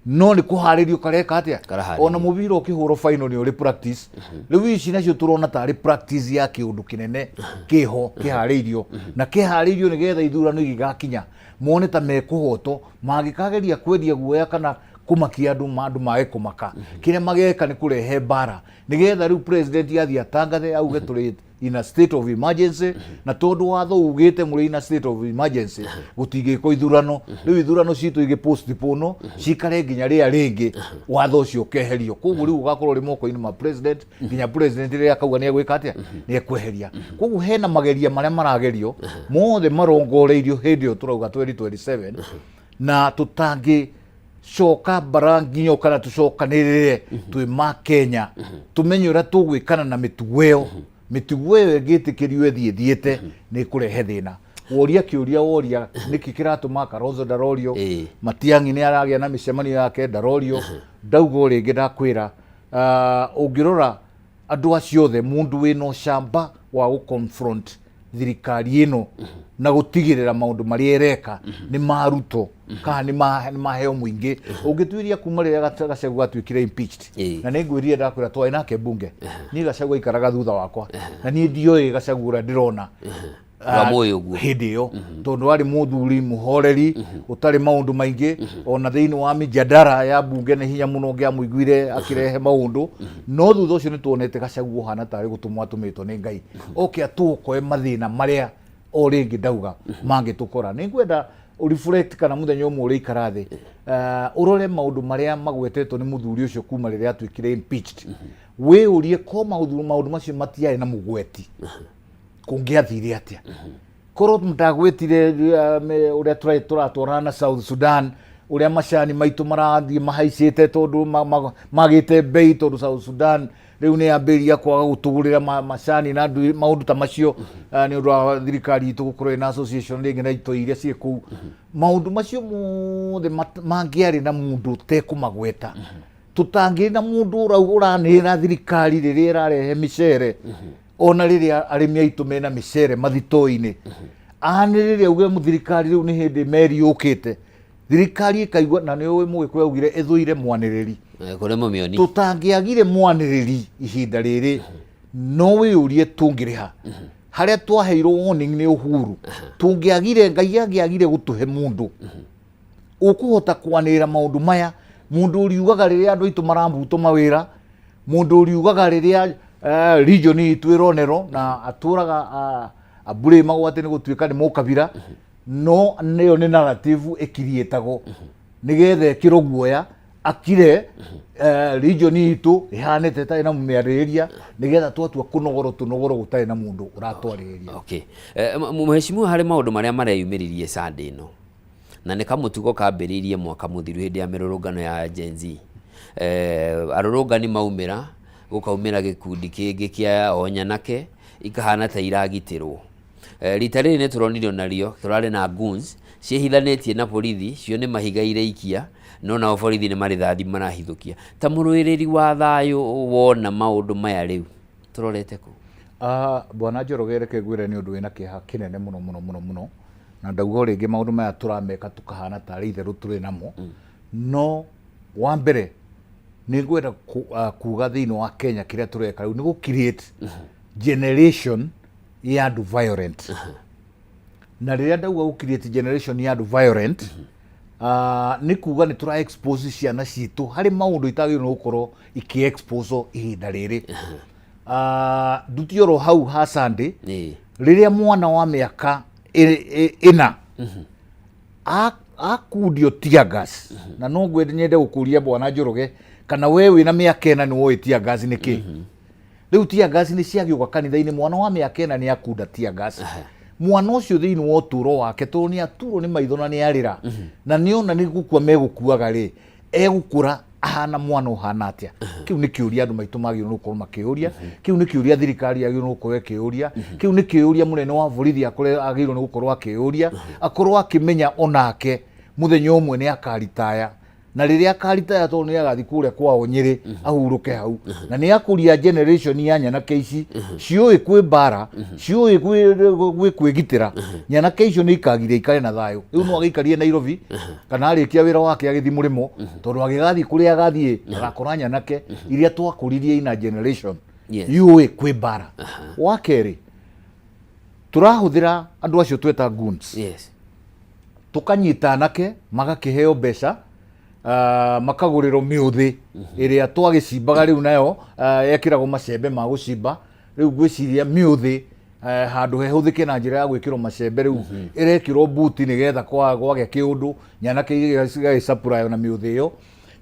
S2: no nĩ kũharĩrio kareka atĩa.
S1: Karaharĩrio.
S2: Ona mũbira ũkĩhũrwo final nĩ ũrĩ practice. Rĩu ici nacio tũrona tarĩ practice ya kĩũndũ kĩnene kĩho kĩharĩirio, na kĩharĩirio nĩgetha ithurano igĩgakinya mone ta mekũhotwo. Mangĩkageria kwendia guoya kana kũmakia andũ, andũ mage kũmaka, kĩrĩa mageka nĩ kũrehe mbara, nĩgetha rĩu president athiĩ atangathe auge tũrĩ in a state of emergency. Na tondũ watho ugĩte mũrĩ in a state of emergency, gũtingĩkwo ithurano. Rĩu ithurano citũ igĩ postpone cikare nginya rĩrĩa rĩngĩ watho ũcio ũkeherio. Koguo rĩu ũgakorwo ũrĩ moko-inĩ ma president nginya president rĩrĩa akauga nĩ egwĩka atĩa, nĩ ekweheria. Koguo hena mageria marĩa maragerio mothe marongoreirio hĩndĩ ĩyo tũrauga 2027, na tũtangĩ coka mbara nginyo kana tũcokanĩrĩre twĩ ma Kenya, tũmenye ũrĩa tũgwĩkana na mĩtugo ĩyo. Mĩtugo ĩyo ĩngĩtĩkĩrio ĩthiĩ ĩthiĩte nĩ ĩkũrehe thĩna. Woria kĩũria, woria nĩkĩ kĩratũma Kalonzo ndarorio, Matiang'i nĩ aragĩa na mĩcemanio yake ndarorio. Ndauga o rĩngĩ, ndakwĩra, ũngĩrora andũ acio othe, mũndũ wĩna ũcamba wa gũ confront Thirikari ĩno na gũtigĩrĩra maũndũ marĩa ĩreka nĩ marutwo kana nĩ maheo mũingĩ. Ũngĩtuĩria kuma rĩrĩa Gachagua atuĩkire impeached, na nĩ ngwĩrire, ndakwĩra twarĩ nake bunge, niĩ Gachagua aikaraga thutha wakwa na niĩ ndioĩ Gachagua ũrĩa ndĩrona.
S1: Ndwamũĩ ũguo.
S2: Hĩndĩ ĩyo, tondũ arĩ mũthuri mũhoreri ũtarĩ maũndũ maingĩ, ona thĩinĩ wa mĩjadara ya bunge nĩ hinya mũno ũngĩamũiguire akĩrehe maũndũ. No thutha ũcio nĩ tuonete Gachagua ũhana tarĩ gũtũmwo atũmĩtwo nĩ Ngai oke atũokoe mathĩna marĩa o rĩngĩ ndauga mangĩtũkora. Nĩ ngwenda ũreflect kana mũthenya ũmwe ũrĩikara thĩ, ũrore maũndũ marĩa magwetetwo nĩ mũthuri ũcio kuma rĩrĩa atuĩkire impeached, wĩyũrie ko maũndũ macio matiarĩ na mũgweti, kũngĩathire atĩa? Korwo ndagwĩtire ũrĩa tũratwarana na South Sudan, ũrĩa macani maitũ marathiĩ mahaicĩte tondũ magĩte bei, tondũ South Sudan rĩu nĩ yambĩrĩria kwaga gũtũgũrĩra macani na maũndũ ta macio, nĩ ũndũ wa thirikari itũ gũkorwo ĩna association rĩngĩ na itoi iria ciĩ kũu. Maũndũ macio mothe mangĩarĩ na mũndũ ũtekũmagweta, tũtangĩrĩ na mũndũ ũranĩrĩra thirikari rĩrĩa ĩrarehe mĩcere, ona rĩrĩa arĩmi aitũ mena mĩcere mathitoo-inĩ, anĩrĩre auge thirikari rĩu nĩ hĩndĩ meri yũkĩte, thirikari ĩkaigua. Na nĩ ũĩ Mũgĩkũyũ augire ĩthũire mwanĩrĩri.
S1: Kũrĩ mũmĩoni.
S2: Tũtangĩagire mwanĩrĩri ihinda rĩrĩ, no wĩyũrie tũngĩrĩha harĩa twaheirwo warning nĩ Uhuru. Tũngĩagire, Ngai angĩagire gũtũhe mũndũ ũkũhota kwanĩrĩra maũndũ maya, mũndũ ũriugaga rĩrĩa andũ aitũ marambutwo mawĩra, mũndũ ũriugaga rĩrĩa region itũ ĩronerwo na atũraga aburĩmagwo atĩ nĩ gũtuĩka nĩ mũkabira, no nĩyo nĩ narrative ĩkiriĩtagwo nĩgetha ĩkĩrwo guoya akire, region itũ ĩhanĩte ĩtarĩ na mĩarĩrĩria, nĩgetha twatua kũnogorwo tũnogorwo gũtarĩ na mũndũ ũratwarĩrĩria.
S1: Okay. Mheshimiwa, harĩ maũndũ marĩa mareyumĩririe Sunday ĩno, na nĩ kamũtugo kambĩrĩirie mwaka mũthiru hĩndĩ ya mĩrũrũngano ya Gen Z. Arũrũngani maumĩra, gũkaumĩra gĩkundi kĩngĩ kĩa o nyanake ikahana ta iragitĩrwo. Rita rĩrĩ nĩ tũronire onario tũrarĩ na goons ciĩhithanĩtie na borithi, cio nĩ mahiga iraikia, no nao borithi nĩ marĩthathi marahithũkia. Ta mũrũĩrĩri wa thayũ, wona maũndũ maya rĩu tũrorete kũ?
S2: Bwana Njoroge, reke ngwĩre nĩ ũndũ wĩna kĩeha kĩnene mũno mũno mũno mũno, na ndauga o rĩngĩ maũndũ maya tũrameka tũkahana tarĩ itherũ tũrĩ namo. No wa mbere nĩ ngwenda kuga thĩinĩ wa Kenya kĩrĩa tũreka rĩu nĩ gũ create generation ya andũ violent. Na rĩrĩa ndauga gũ create generation ya andũ violent, nĩ kuga nĩ tũra expose ciana citũ harĩ maũndũ itagĩrĩirwo nĩ gũkorwo ikĩ expose ihinda rĩrĩ. Ndutie oro hau ha Sunday, rĩrĩa mwana wa mĩaka 4 akundio tear gas, na no ngwende nyende gũkũria bwana Njoroge kana we wĩna mĩaka 4 nĩ woĩ tear gas nĩ kĩ. Rĩu tear gas nĩ ciagĩũka kanitha-inĩ, mwana wa mĩaka 4 nĩ akunda tear gas. Mwana ũcio thĩinĩ wa ũtũũro wake, tondũ nĩ aturwo nĩ maitho na nĩ arĩra na nĩ ona nĩ gũkua megũkuaga rĩ, egũkũra ahana mwana ũhana atĩa? Kĩu nĩ kĩũria andũ maitũ magĩrĩirwo nĩ gũkorwo makĩũria. Kĩu nĩ kĩũria thirikari yagĩrĩirwo nĩ gũkorwo ĩkĩũria. Kĩu nĩ kĩũria mũnene wa borithi agĩrĩirwo nĩ gũkorwo akĩũria, akorwo akĩmenya onake mũthenya ũmwe nĩ akaritaya, na rĩrĩa akaritaya, tondũ nĩ agathiĩ kũrĩa kwao Nyĩrĩ ahurũke hau, na nĩ akũria generation ya nyanake ici ciũĩ kwĩ mbara, ciũĩ gwĩ kwĩgitĩra. Nyanake icio nĩ ikagiria ikare na thayũ. Rĩu no agĩikarie Nairobi kana arĩkia wĩra wake agĩthiĩ mũrĩmo, tondũ agĩgathiĩ kũrĩa agathiĩ agakora nyanake iria twakũririe ina generation yũĩ kwĩ mbara. Wa kerĩ, tũrahũthĩra andũ acio tweta goons, tukanyita anake magakĩheo mbeca, makagũrĩrwo mĩũthĩ ĩrĩa twagĩcimbaga rĩu nayo yekĩragwo macembe ma gũcimba. Rĩu ngwĩciria mĩũthĩ, handũ hehũthĩke na njĩra ya gwĩkĩrwo macembe, rĩu ĩrekĩrwo buti nĩgetha kwagĩa kĩũndũ nyanake igagĩcapurayo na mĩũthĩ ĩyo.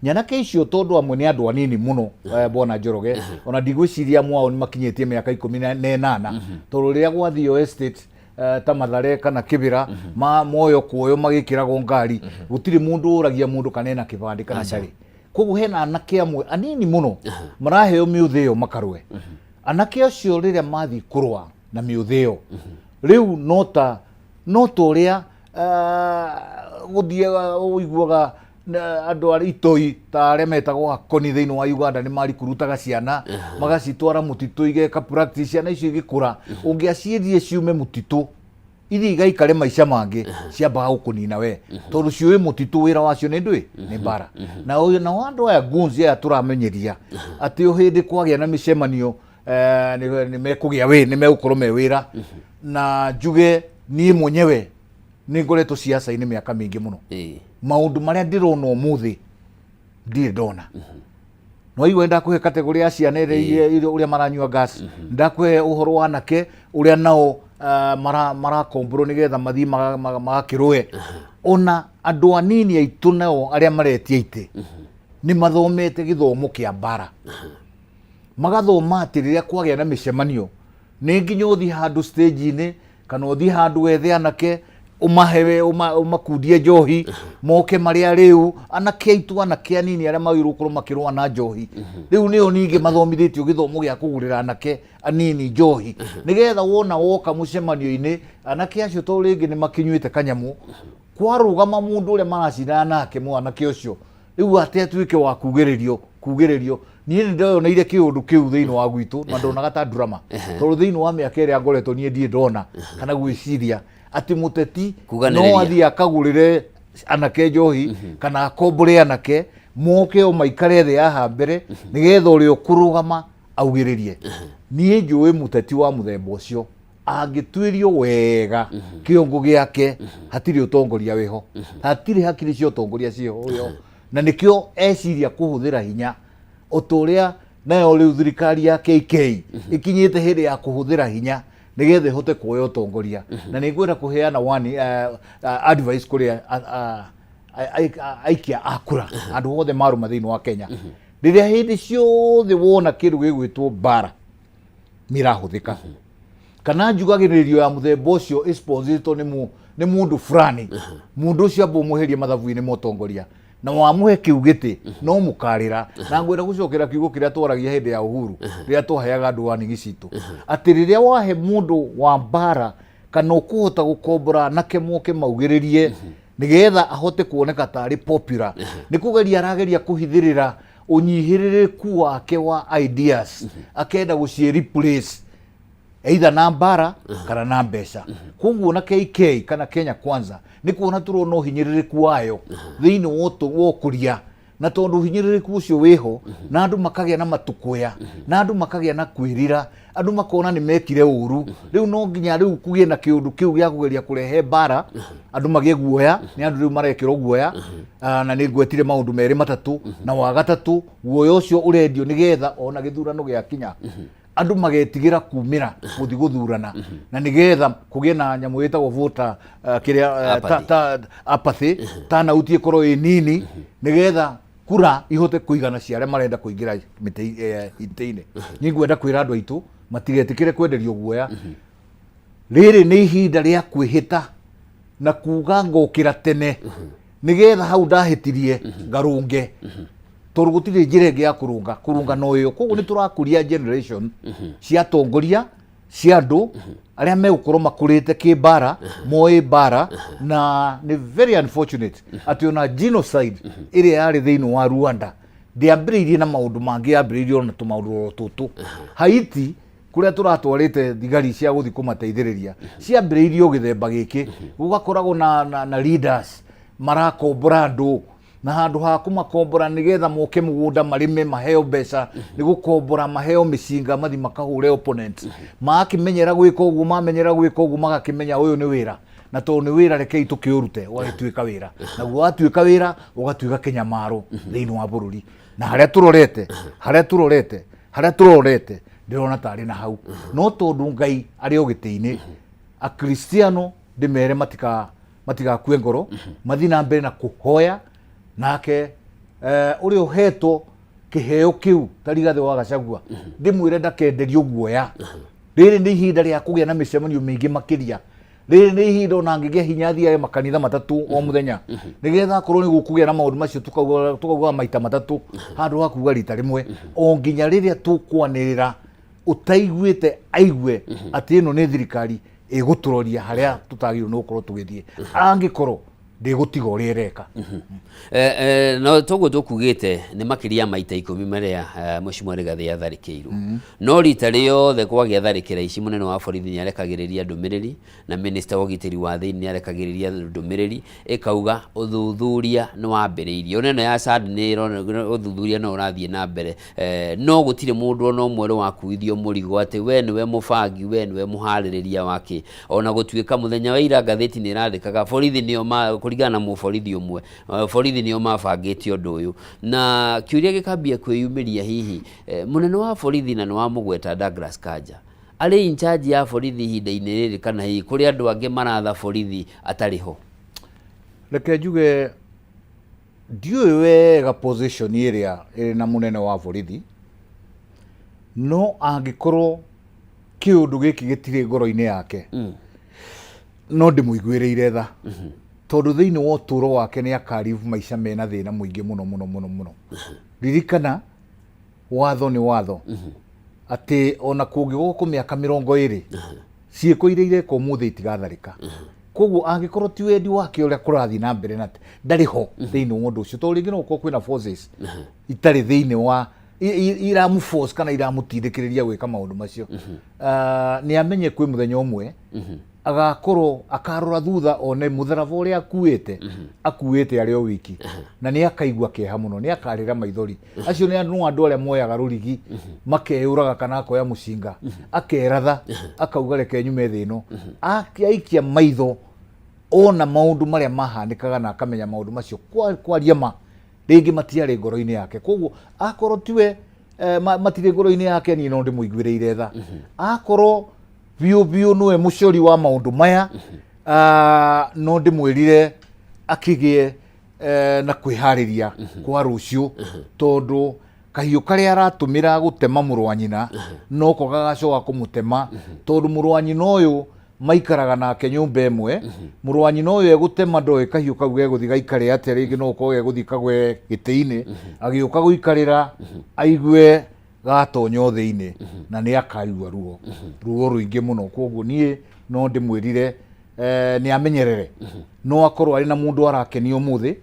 S2: Nyanake icio, tondũ amwe nĩ andũ anini mũno, bwana Njoroge, ona ndigwĩciria amwe ao nĩ makinyĩtie mĩaka 18, tondũ rĩrĩa gwathio estate, ta Mathare kana Kĩbĩra, ma moyo kuoyo magĩkĩragwo ngari, gũtirĩ mũndũ ũragia mũndũ kana ena kĩbandĩ kana ndarĩ. Koguo hena anake amwe anini mũno maraheo mĩũthĩ ĩyo makarũe. Anake acio rĩrĩa mathiĩ kũrũa na mĩũthĩ ĩyo rĩu no ta ũrĩa gũthiĩ ũiguaga. Andũ arĩa itoi ta arĩa metagwo akoni thĩinĩ wa Uganda nĩ marikurutaga ciana magacitwara mũtitũ igeka practice. Ciana icio igĩkũra, ũngĩaciĩrire ciume mũtitũ ithiĩ igaikare maica mangĩ, ciambaga gũkũnina we, tondũ ciũĩ mũtitũ wĩra wacio nĩ ndũĩ nĩ mbara. Na ũyũ nao andũ aya goons aya tũramenyeria atĩ o hĩndĩ kwagĩa na mĩcemanio nĩ mekũgĩa wĩ nĩ megũkorwo me wĩra. Na njuge niĩ mwenyewe nĩ ngoretwo ciaca-inĩ mĩaka mĩingĩ mũno. Maũndũ marĩa ndĩrona ũmũthĩ ndirĩ ndona. Nwaigua ndakũhe kategori ya ciana ĩrĩa ũrĩa maranyua gas, ndakũhe ũhoro wa anake ũrĩa nao marakomborwo nĩgetha mathiĩ magakĩrũe. Ona andũ anini aitũ nao arĩa maretia itĩ nĩ mathomete gĩthomo kĩa mbara, magathoma atĩ rĩrĩa kwagĩa na mĩcemanio nĩ nginya ũthiĩ handũ stage-inĩ kana ũthiĩ handũ wethe anake ũmahe ũmakundie njohi moke marĩa rĩu anake aitũ, anake anini arĩa magĩrĩirwo gũkorwo makĩrũa na njohi, rĩu nĩo ningĩ mathomithĩtio gĩthomo gĩa kũgũrĩra anake anini njohi, nĩgetha wona woka mũcemanio-inĩ anake acio to rĩngĩ nĩ makĩnyuĩte kanyamũ, kwarũgama mũndũ ũrĩa maracindana nake, mwanake ũcio rĩu atĩ atuĩke wa kugĩrĩrio kugĩrĩrio. Niĩ nĩ ndeyoneire kĩũndũ kĩu thĩinĩ wa gwitũ na ndonaga ta drama, tondũ thĩinĩ wa mĩaka ĩrĩa ngoretwo niĩ ndirĩ ndona kana gwĩciria atĩ mũteti
S1: Kuganĩrĩria.
S2: no athiĩ akagũrĩre anake njohi kana akombore anake moke o maikare thĩ haha mbere nĩgetha ũrĩa ũkũrũgama augĩrĩrie. Niĩ njũĩ mũteti wa mũthemba ũcio angĩtuĩrio wega kĩongo gĩake hatirĩ ũtongoria wĩho, hatirĩ hakiri cia ũtongoria ciĩho wĩho, na nĩkĩo eciria kũhũthĩra hinya o ta ũrĩa nayo rĩu thirikari ya KK ĩkinyĩte hĩndĩ ya kũhũthĩra hinya nĩgetha ĩhote kuoya ũtongoria. Na nĩ ngwenda kũheana one advice kũrĩ aikia a kura, andũ othe marũma thĩinĩ wa Kenya: rĩrĩa hĩndĩ ciothe wona kĩndũ gĩgwĩtwo mbara nĩ ĩrahũthĩka kana njugagĩrĩrio ya mũthemba ũcio ĩsponsorĩtwo nĩ mũndũ fulani, mũndũ ũcio amba ũmweherie mathabu-inĩ ma ũtongoria na wamũhe kĩu gĩtĩ no mũkarĩra. Na ngwenda gũcokera kiugo kĩrĩa twaragia hĩndĩ ya Uhuru rĩrĩa twaheaga andũ warning citũ, atĩ rĩrĩa wahe mũndũ wa mbara kana ũkũhota gũkombora anake moke maugĩrĩrie nĩgetha ahote kuoneka tarĩ popular, nĩ kũgeria arageria kũhithĩrĩra ũnyihĩrĩrĩku wake wa ideas, akenda gũciĩ replace either na mbara kana na mbeca. Koguo na KK kana Kenya Kwanza nĩ kuona tũrona ũhinyĩrĩrĩku wayo thĩinĩ wa ũkũria, na tondũ ũhinyĩrĩrĩku ũcio wĩho na andũ makagĩa na matũkũya na andũ makagĩa na kwĩrira, andũ makona nĩ mekire ũru, rĩu no nginya rĩu kũgĩe na kĩũndũ kĩu gĩa kũgeria kũrehe mbara, andũ magĩe guoya. Nĩ andũ rĩu marekĩrwo guoya. Na nĩ ngwetire maũndũ merĩ matatũ, na wa gatatũ guoya ũcio ũrendio nĩgetha ona gĩthurano gĩakinya andũ magetigĩra kumĩra gũthiĩ gũthurana, na nĩgetha kũgĩe na nyamũ ĩtagwo voter kĩrĩa
S1: Apathy.
S2: Ta apathy, turnout ĩkorwo ĩ nini, nĩgetha kura ihote kũigana cia arĩa marenda kũingĩra itĩ-inĩ. Niĩ ngwenda kwĩra andũ aitũ matigetĩkĩre kwenderio guoya. Rĩrĩ nĩ ihinda rĩa kwĩhĩta na kuga ngokĩra tene nĩgetha hau ndahĩtirie ngarũnge, tondũ gũtirĩ njĩra ĩngĩ ya kũrũnga, kũrũnga no ĩyo. Koguo nĩ tũrakũria generation cia atongoria cia andũ arĩa megũkorwo makũrĩte kĩmbara, moĩ mbara. Na nĩ very unfortunate atĩ ona genocide ĩrĩa yarĩ thĩinĩ wa Rwanda ndĩambĩrĩirie na maũndũ mangĩ, yambĩrĩirie ona tũmaũndũ o tũtũ. Haiti kũrĩa tũratwarĩte thigari cia gũthiĩ kũmateithĩrĩria ciambĩrĩirie o gĩthemba gĩkĩ. Gũgakoragwo na leaders marakombora andũ, na handũ ha kũmakombora nĩgetha moke mũgũnda marĩme maheo mbeca, nĩ gũkombora maheo mĩcinga mathi makahũre opponent. Magakĩmenyera gwĩka ũguo, mamenyera gwĩka ũguo magakĩmenya ũyũ nĩ wĩra, na tondũ nĩ wĩra rekei tũkĩũrute, ũgagĩtuĩka wĩra, naguo watuĩka wĩra ũgatuĩka kĩnyamaro thĩinĩ wa bũrũri. Na harĩa tũrorete, harĩa tũrorete, harĩa tũrorete ndĩrona tarĩ na hau, no tondũ Ngai arĩ o gĩtĩ-inĩ, akristiano ndĩmere matigakue ngoro, mathiĩ na mbere na kũhoya nake ũrĩa ũhetwo kĩheo kĩu ta Rigathĩ wa Gachagua, ndĩmwĩre ndakenderio guoya. Rĩrĩ nĩ ihinda rĩa kũgĩa na mĩcemanio mĩingĩ makĩria. Rĩrĩ nĩ ihinda ona angĩgĩa hinya athiage makanitha matatũ o mũthenya, nĩgetha akorwo nĩ gũkũgĩa na maũndũ macio tukaugaga maita matatũ handũ ha kuga rita rĩmwe, o nginya rĩrĩa tũkwanĩrĩra ũtaiguĩte aigue atĩ ĩno nĩ thirikari ĩgũtũroria harĩa tũtagĩrĩirwo nĩ gũkorwo tũgĩthiĩ angĩkorwo. Ndĩgũtiga ũrĩa ĩreka.
S1: No toguo tũkugĩte nĩ makĩria ya maita 10 marĩa Mheshimiwa Rigathĩ atharĩkĩirwo. No rita rĩothe kwagĩa tharĩkĩra ici, mũnene wa borithi nĩ arekagĩrĩria ndũmĩrĩri na minista wa ũgitĩri wa thĩinĩ nĩ arekagĩrĩria ndũmĩrĩri ĩkauga ũthuthuria nĩ wambĩrĩirie. Ona ĩno ya Chad nĩ ĩrona ũthuthuria no ũrathiĩ na mbere. No gũtirĩ mũndũ ona ũmwe ũrĩ wakuithio mũrigo atĩ we nĩwe mũbangi, we nĩwe mũharĩrĩria wa kĩ. Ona gũtuĩka mũthenya wa ira ngathĩti nĩ ĩrandĩkaga borithi nĩo ma, kũringana na mũborithi ũmwe, borithi nĩo mabangĩte ũndũ ũyũ. Na kĩũria gĩkambia kwĩyumĩria hihi, mũnene wa borithi na nĩ wamũgweta Douglas Kanja, arĩ in charge ya borithi ihinda-inĩ rĩrĩ kana hihi kũrĩ andũ angĩ maratha borithi atarĩ ho?
S2: Reke njuge ndiũĩ wega position ĩrĩa ĩrĩ na mũnene wa borithi, no angĩkorwo kĩũndũ gĩkĩ gĩtirĩ ngoro-inĩ yake, no ndĩmũiguĩrĩire tha, tondũ thĩinĩ wa ũtũũro wake nĩ akarivu maica mena thĩna mũingĩ mũno mũno mũno mũno. Ririkana watho nĩ watho, atĩ ona kũngĩgũkũ mĩaka 20, ciĩko iria ireka ũmũthĩ itigatharĩka. Koguo angĩkorwo ti wendi wake ũrĩa kũrathiĩ na mbere na ndarĩ ho thĩinĩ wa ũndũ ũcio, tondũ rĩngĩ no gũkorwo kwĩna forces itarĩ thĩinĩ wa iramu force kana iramũtindĩkĩrĩria gwĩka maũndũ macio. Nĩ amenye kwĩ mũthenya ũmwe agakorwo akarora thutha one mũtharaba ũrĩa akuĩte, akuĩte arĩ o wiki, na nĩ akaigua kĩeha mũno, nĩ akarĩra maithori. Acio nĩ no andũ arĩa moyaga rũrigi makeyũraga kana akoya mũcinga akeratha akauga reke nyume thĩ ĩno. Aikia maitho ona maũndũ marĩa mahanĩkaga na akamenya maũndũ macio kwaria ma rĩngĩ matiarĩ ngoro-inĩ yake. Koguo akorwo tiwe, matirĩ ngoro-inĩ yake, niĩ no ndĩmũiguĩrĩire tha. Akorwo biũ biũ nĩwe mũcori wa maũndũ maya, no ndĩmwĩrire akĩgĩe na kwĩharĩria kwa rũciũ, tondũ kahiũ karĩa aratũmĩra gũtema mũrũ wa nyina noko gagacoka kũmũtema, tondũ mũrũ wa nyina ũyũ maikaraga nake nyũmba ĩmwe. Mũrũ wa nyina ũyũ egũtema ndoĩ kahiũ kau gegũthiĩ gaikare atĩa, rĩngĩ no gũkorwo gegũthiĩ kagwe gĩtĩ-inĩ, agĩũka gũikarĩra aigue gatonywo thĩinĩ, na nĩ akaigua ruo, ruo rũingĩ mũno. Koguo niĩ no ndĩmwĩrire nĩ amenyerere. No akorwo arĩ na mũndũ arakenia ũmũthĩ,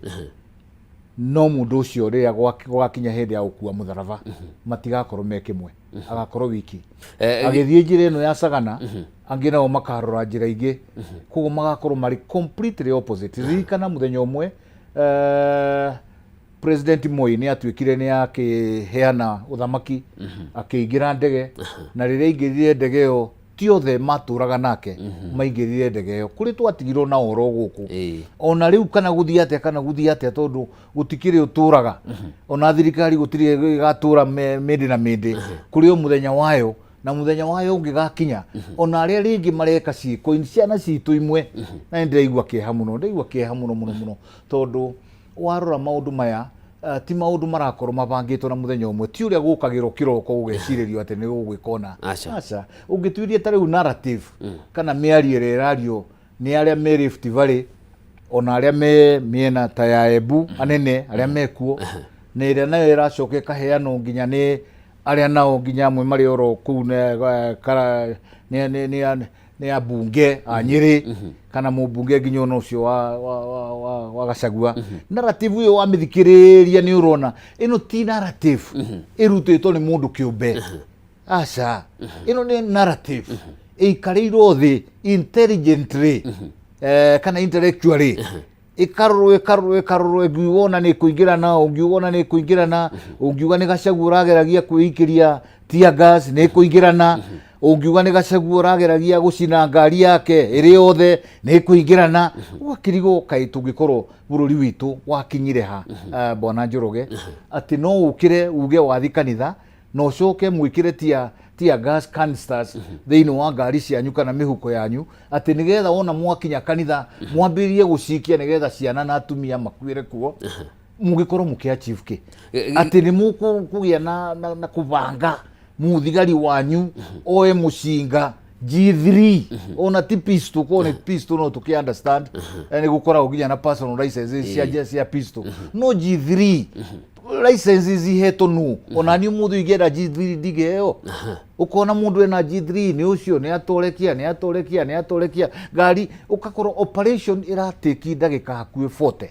S2: no mũndũ ũcio rĩrĩa gwakinya hĩndĩ ya gũkua mũtharaba matigakorwo me kĩmwe, agakorwo wiki agĩthiĩ njĩra ĩno ya Sagana, angĩ nao makarora njĩra ingĩ, koguo magakorwo marĩ completely opposite. Ririkana mũthenya ũmwe President Moi nĩ atuĩkire nĩ akĩheana ũthamaki, akĩingĩra ndege, na rĩrĩa aingĩrire ndege ĩyo ti othe matũraga nake maingĩrire ndege ĩyo, kũrĩ twatigirwo na oro gũkũ. Ona rĩu kana gũthiĩ atĩa kana gũthiĩ atĩa, tondũ gũtikĩrĩ ũtũraga, ona thirikari gũtirĩ ĩgatũra mĩndĩ na mĩndĩ, kũrĩ o mũthenya wayo, na mũthenya wayo ũngĩgakinya, ona arĩa rĩngĩ mareka ciĩko ciana citũ imwe, na nĩ ndĩraigua kĩeha mũno, ndĩraigua kĩeha mũno mũno mũno, tondũ warora maũndũ maya, ti maũndũ marakorwo mabangĩtwo na mũthenya ũmwe, ti ũrĩa gũkagĩrwo kĩroko gũgecirĩrio atĩ nĩ gũgwĩka ũna.
S1: Aca.
S2: Aca, ũngĩtuirie ta rĩu narrative kana mĩario ĩrĩa ĩrario nĩ arĩa me Rift Valley, ona arĩa me mĩena ta ya Embu, anene arĩa mekuo, na ĩrĩa nayo ĩracoka ĩkaheanwo nginya nĩ arĩa nao nginya amwe marĩ oro kũu nĩ ambunge a Nyĩrĩ kana mũmbunge nginya ona ũcio wa Gachagua. Narrative ĩyo wamĩthikĩrĩria nĩ ũrona ĩno ti narrative ĩrutĩtwo nĩ mũndũ kĩũmbe, aca, ĩno nĩ narrative ĩikarĩirwo thĩ intelligently kana intellectually, ĩkarorwo ĩkarorwo ĩkarorwo, ĩngiuga ona nĩ kũingĩrana, ũngiuga ona nĩ kũingĩrana, ũngiuga nĩ Gachagua ũrageragia kwĩikĩria tear gas nĩ kũingĩrana, ũngiuga nĩ Gachagua ũrageragia gũcina ngari yake ĩrĩ yothe nĩ kũingĩrana. Ũgakĩrigwo kaĩ tũngĩkorwo bũrũri witũ wakinyire ha, bwana Njoroge, atĩ no ũkĩre uge wathi kanitha na ũcoke mwĩkĩre tear gas canisters thĩinĩ wa ngari cianyu kana mĩhuko yanyu, atĩ nĩgetha wona mwakinya kanitha mwambĩrĩrie gũcikia nĩgetha ciana na atumia makuĩre kuo, mũngĩkorwo mũkĩ achieve kĩ? Atĩ nĩ mũkũgĩa na kũbanga mũthigari wanyu oe mũcinga G3, ona ti pistol, ko nĩ pistol no tũkĩ understand, nĩ gũkoragwo nginya na personal license cia pistol, no G3. Licenses ihetwo nũ? Ona niĩ ũmũthĩ ingĩenda G3 ndingĩheo. Ũkona mũndũ ena G3 nĩ ũcio nĩ atorekia, nĩ atorekia, nĩ atorekia ngari, ũgakorwo operation ĩratĩki ndagĩka hakuhĩ 40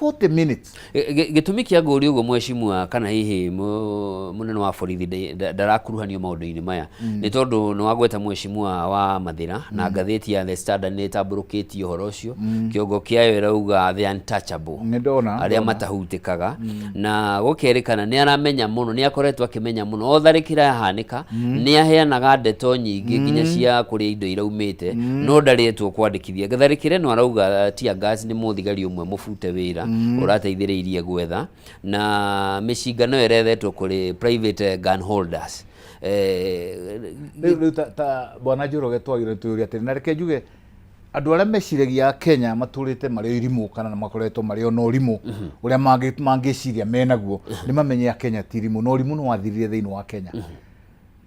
S2: 40 minutes.
S1: Gĩtũmi kĩa ngũria ũguo, mheshimiwa, kana hihi mũnene wa borithi ndarakuruhanio maũndũ-inĩ maya, nĩ tondũ nĩ wagweta mheshimiwa wa Mathĩra na ngathĩti ya The Standard nĩ ĩtambũrũkĩtie ũhoro ũcio. Kĩongo kĩayo ĩrauga "The Untouchable",
S2: Nĩ ndona.
S1: Arĩa matahutĩkaga, na gũkerĩkana nĩ aramenya mũno, nĩ akoretwo akĩmenya mũno o tharĩkĩra yahanĩka, nĩ aheanaga ndeto nyingĩ nginya cia kũrĩa indo iraumĩte, no ndarĩetwo kwandĩkithia tharĩkĩra ĩno. Arauga tear gas nĩ mũthigari ũmwe mũbute wĩra ũrateithĩrĩirie gwetha, na mĩcinga no ĩrethetwo kũrĩ private gun holders.
S2: Rĩu ta bwana Njoroge, twagĩrĩirwo twĩyũrie atĩrĩ, na reke njuge andũ arĩa meciragia Kenya matũrĩte marĩ irimũ kana makoretwo marĩ ona ũrimũ ũrĩa mangĩciria menaguo, nĩ mamenye a Kenya ti irimũ, na ũrimũ nĩ wathirire thĩinĩ wa Kenya,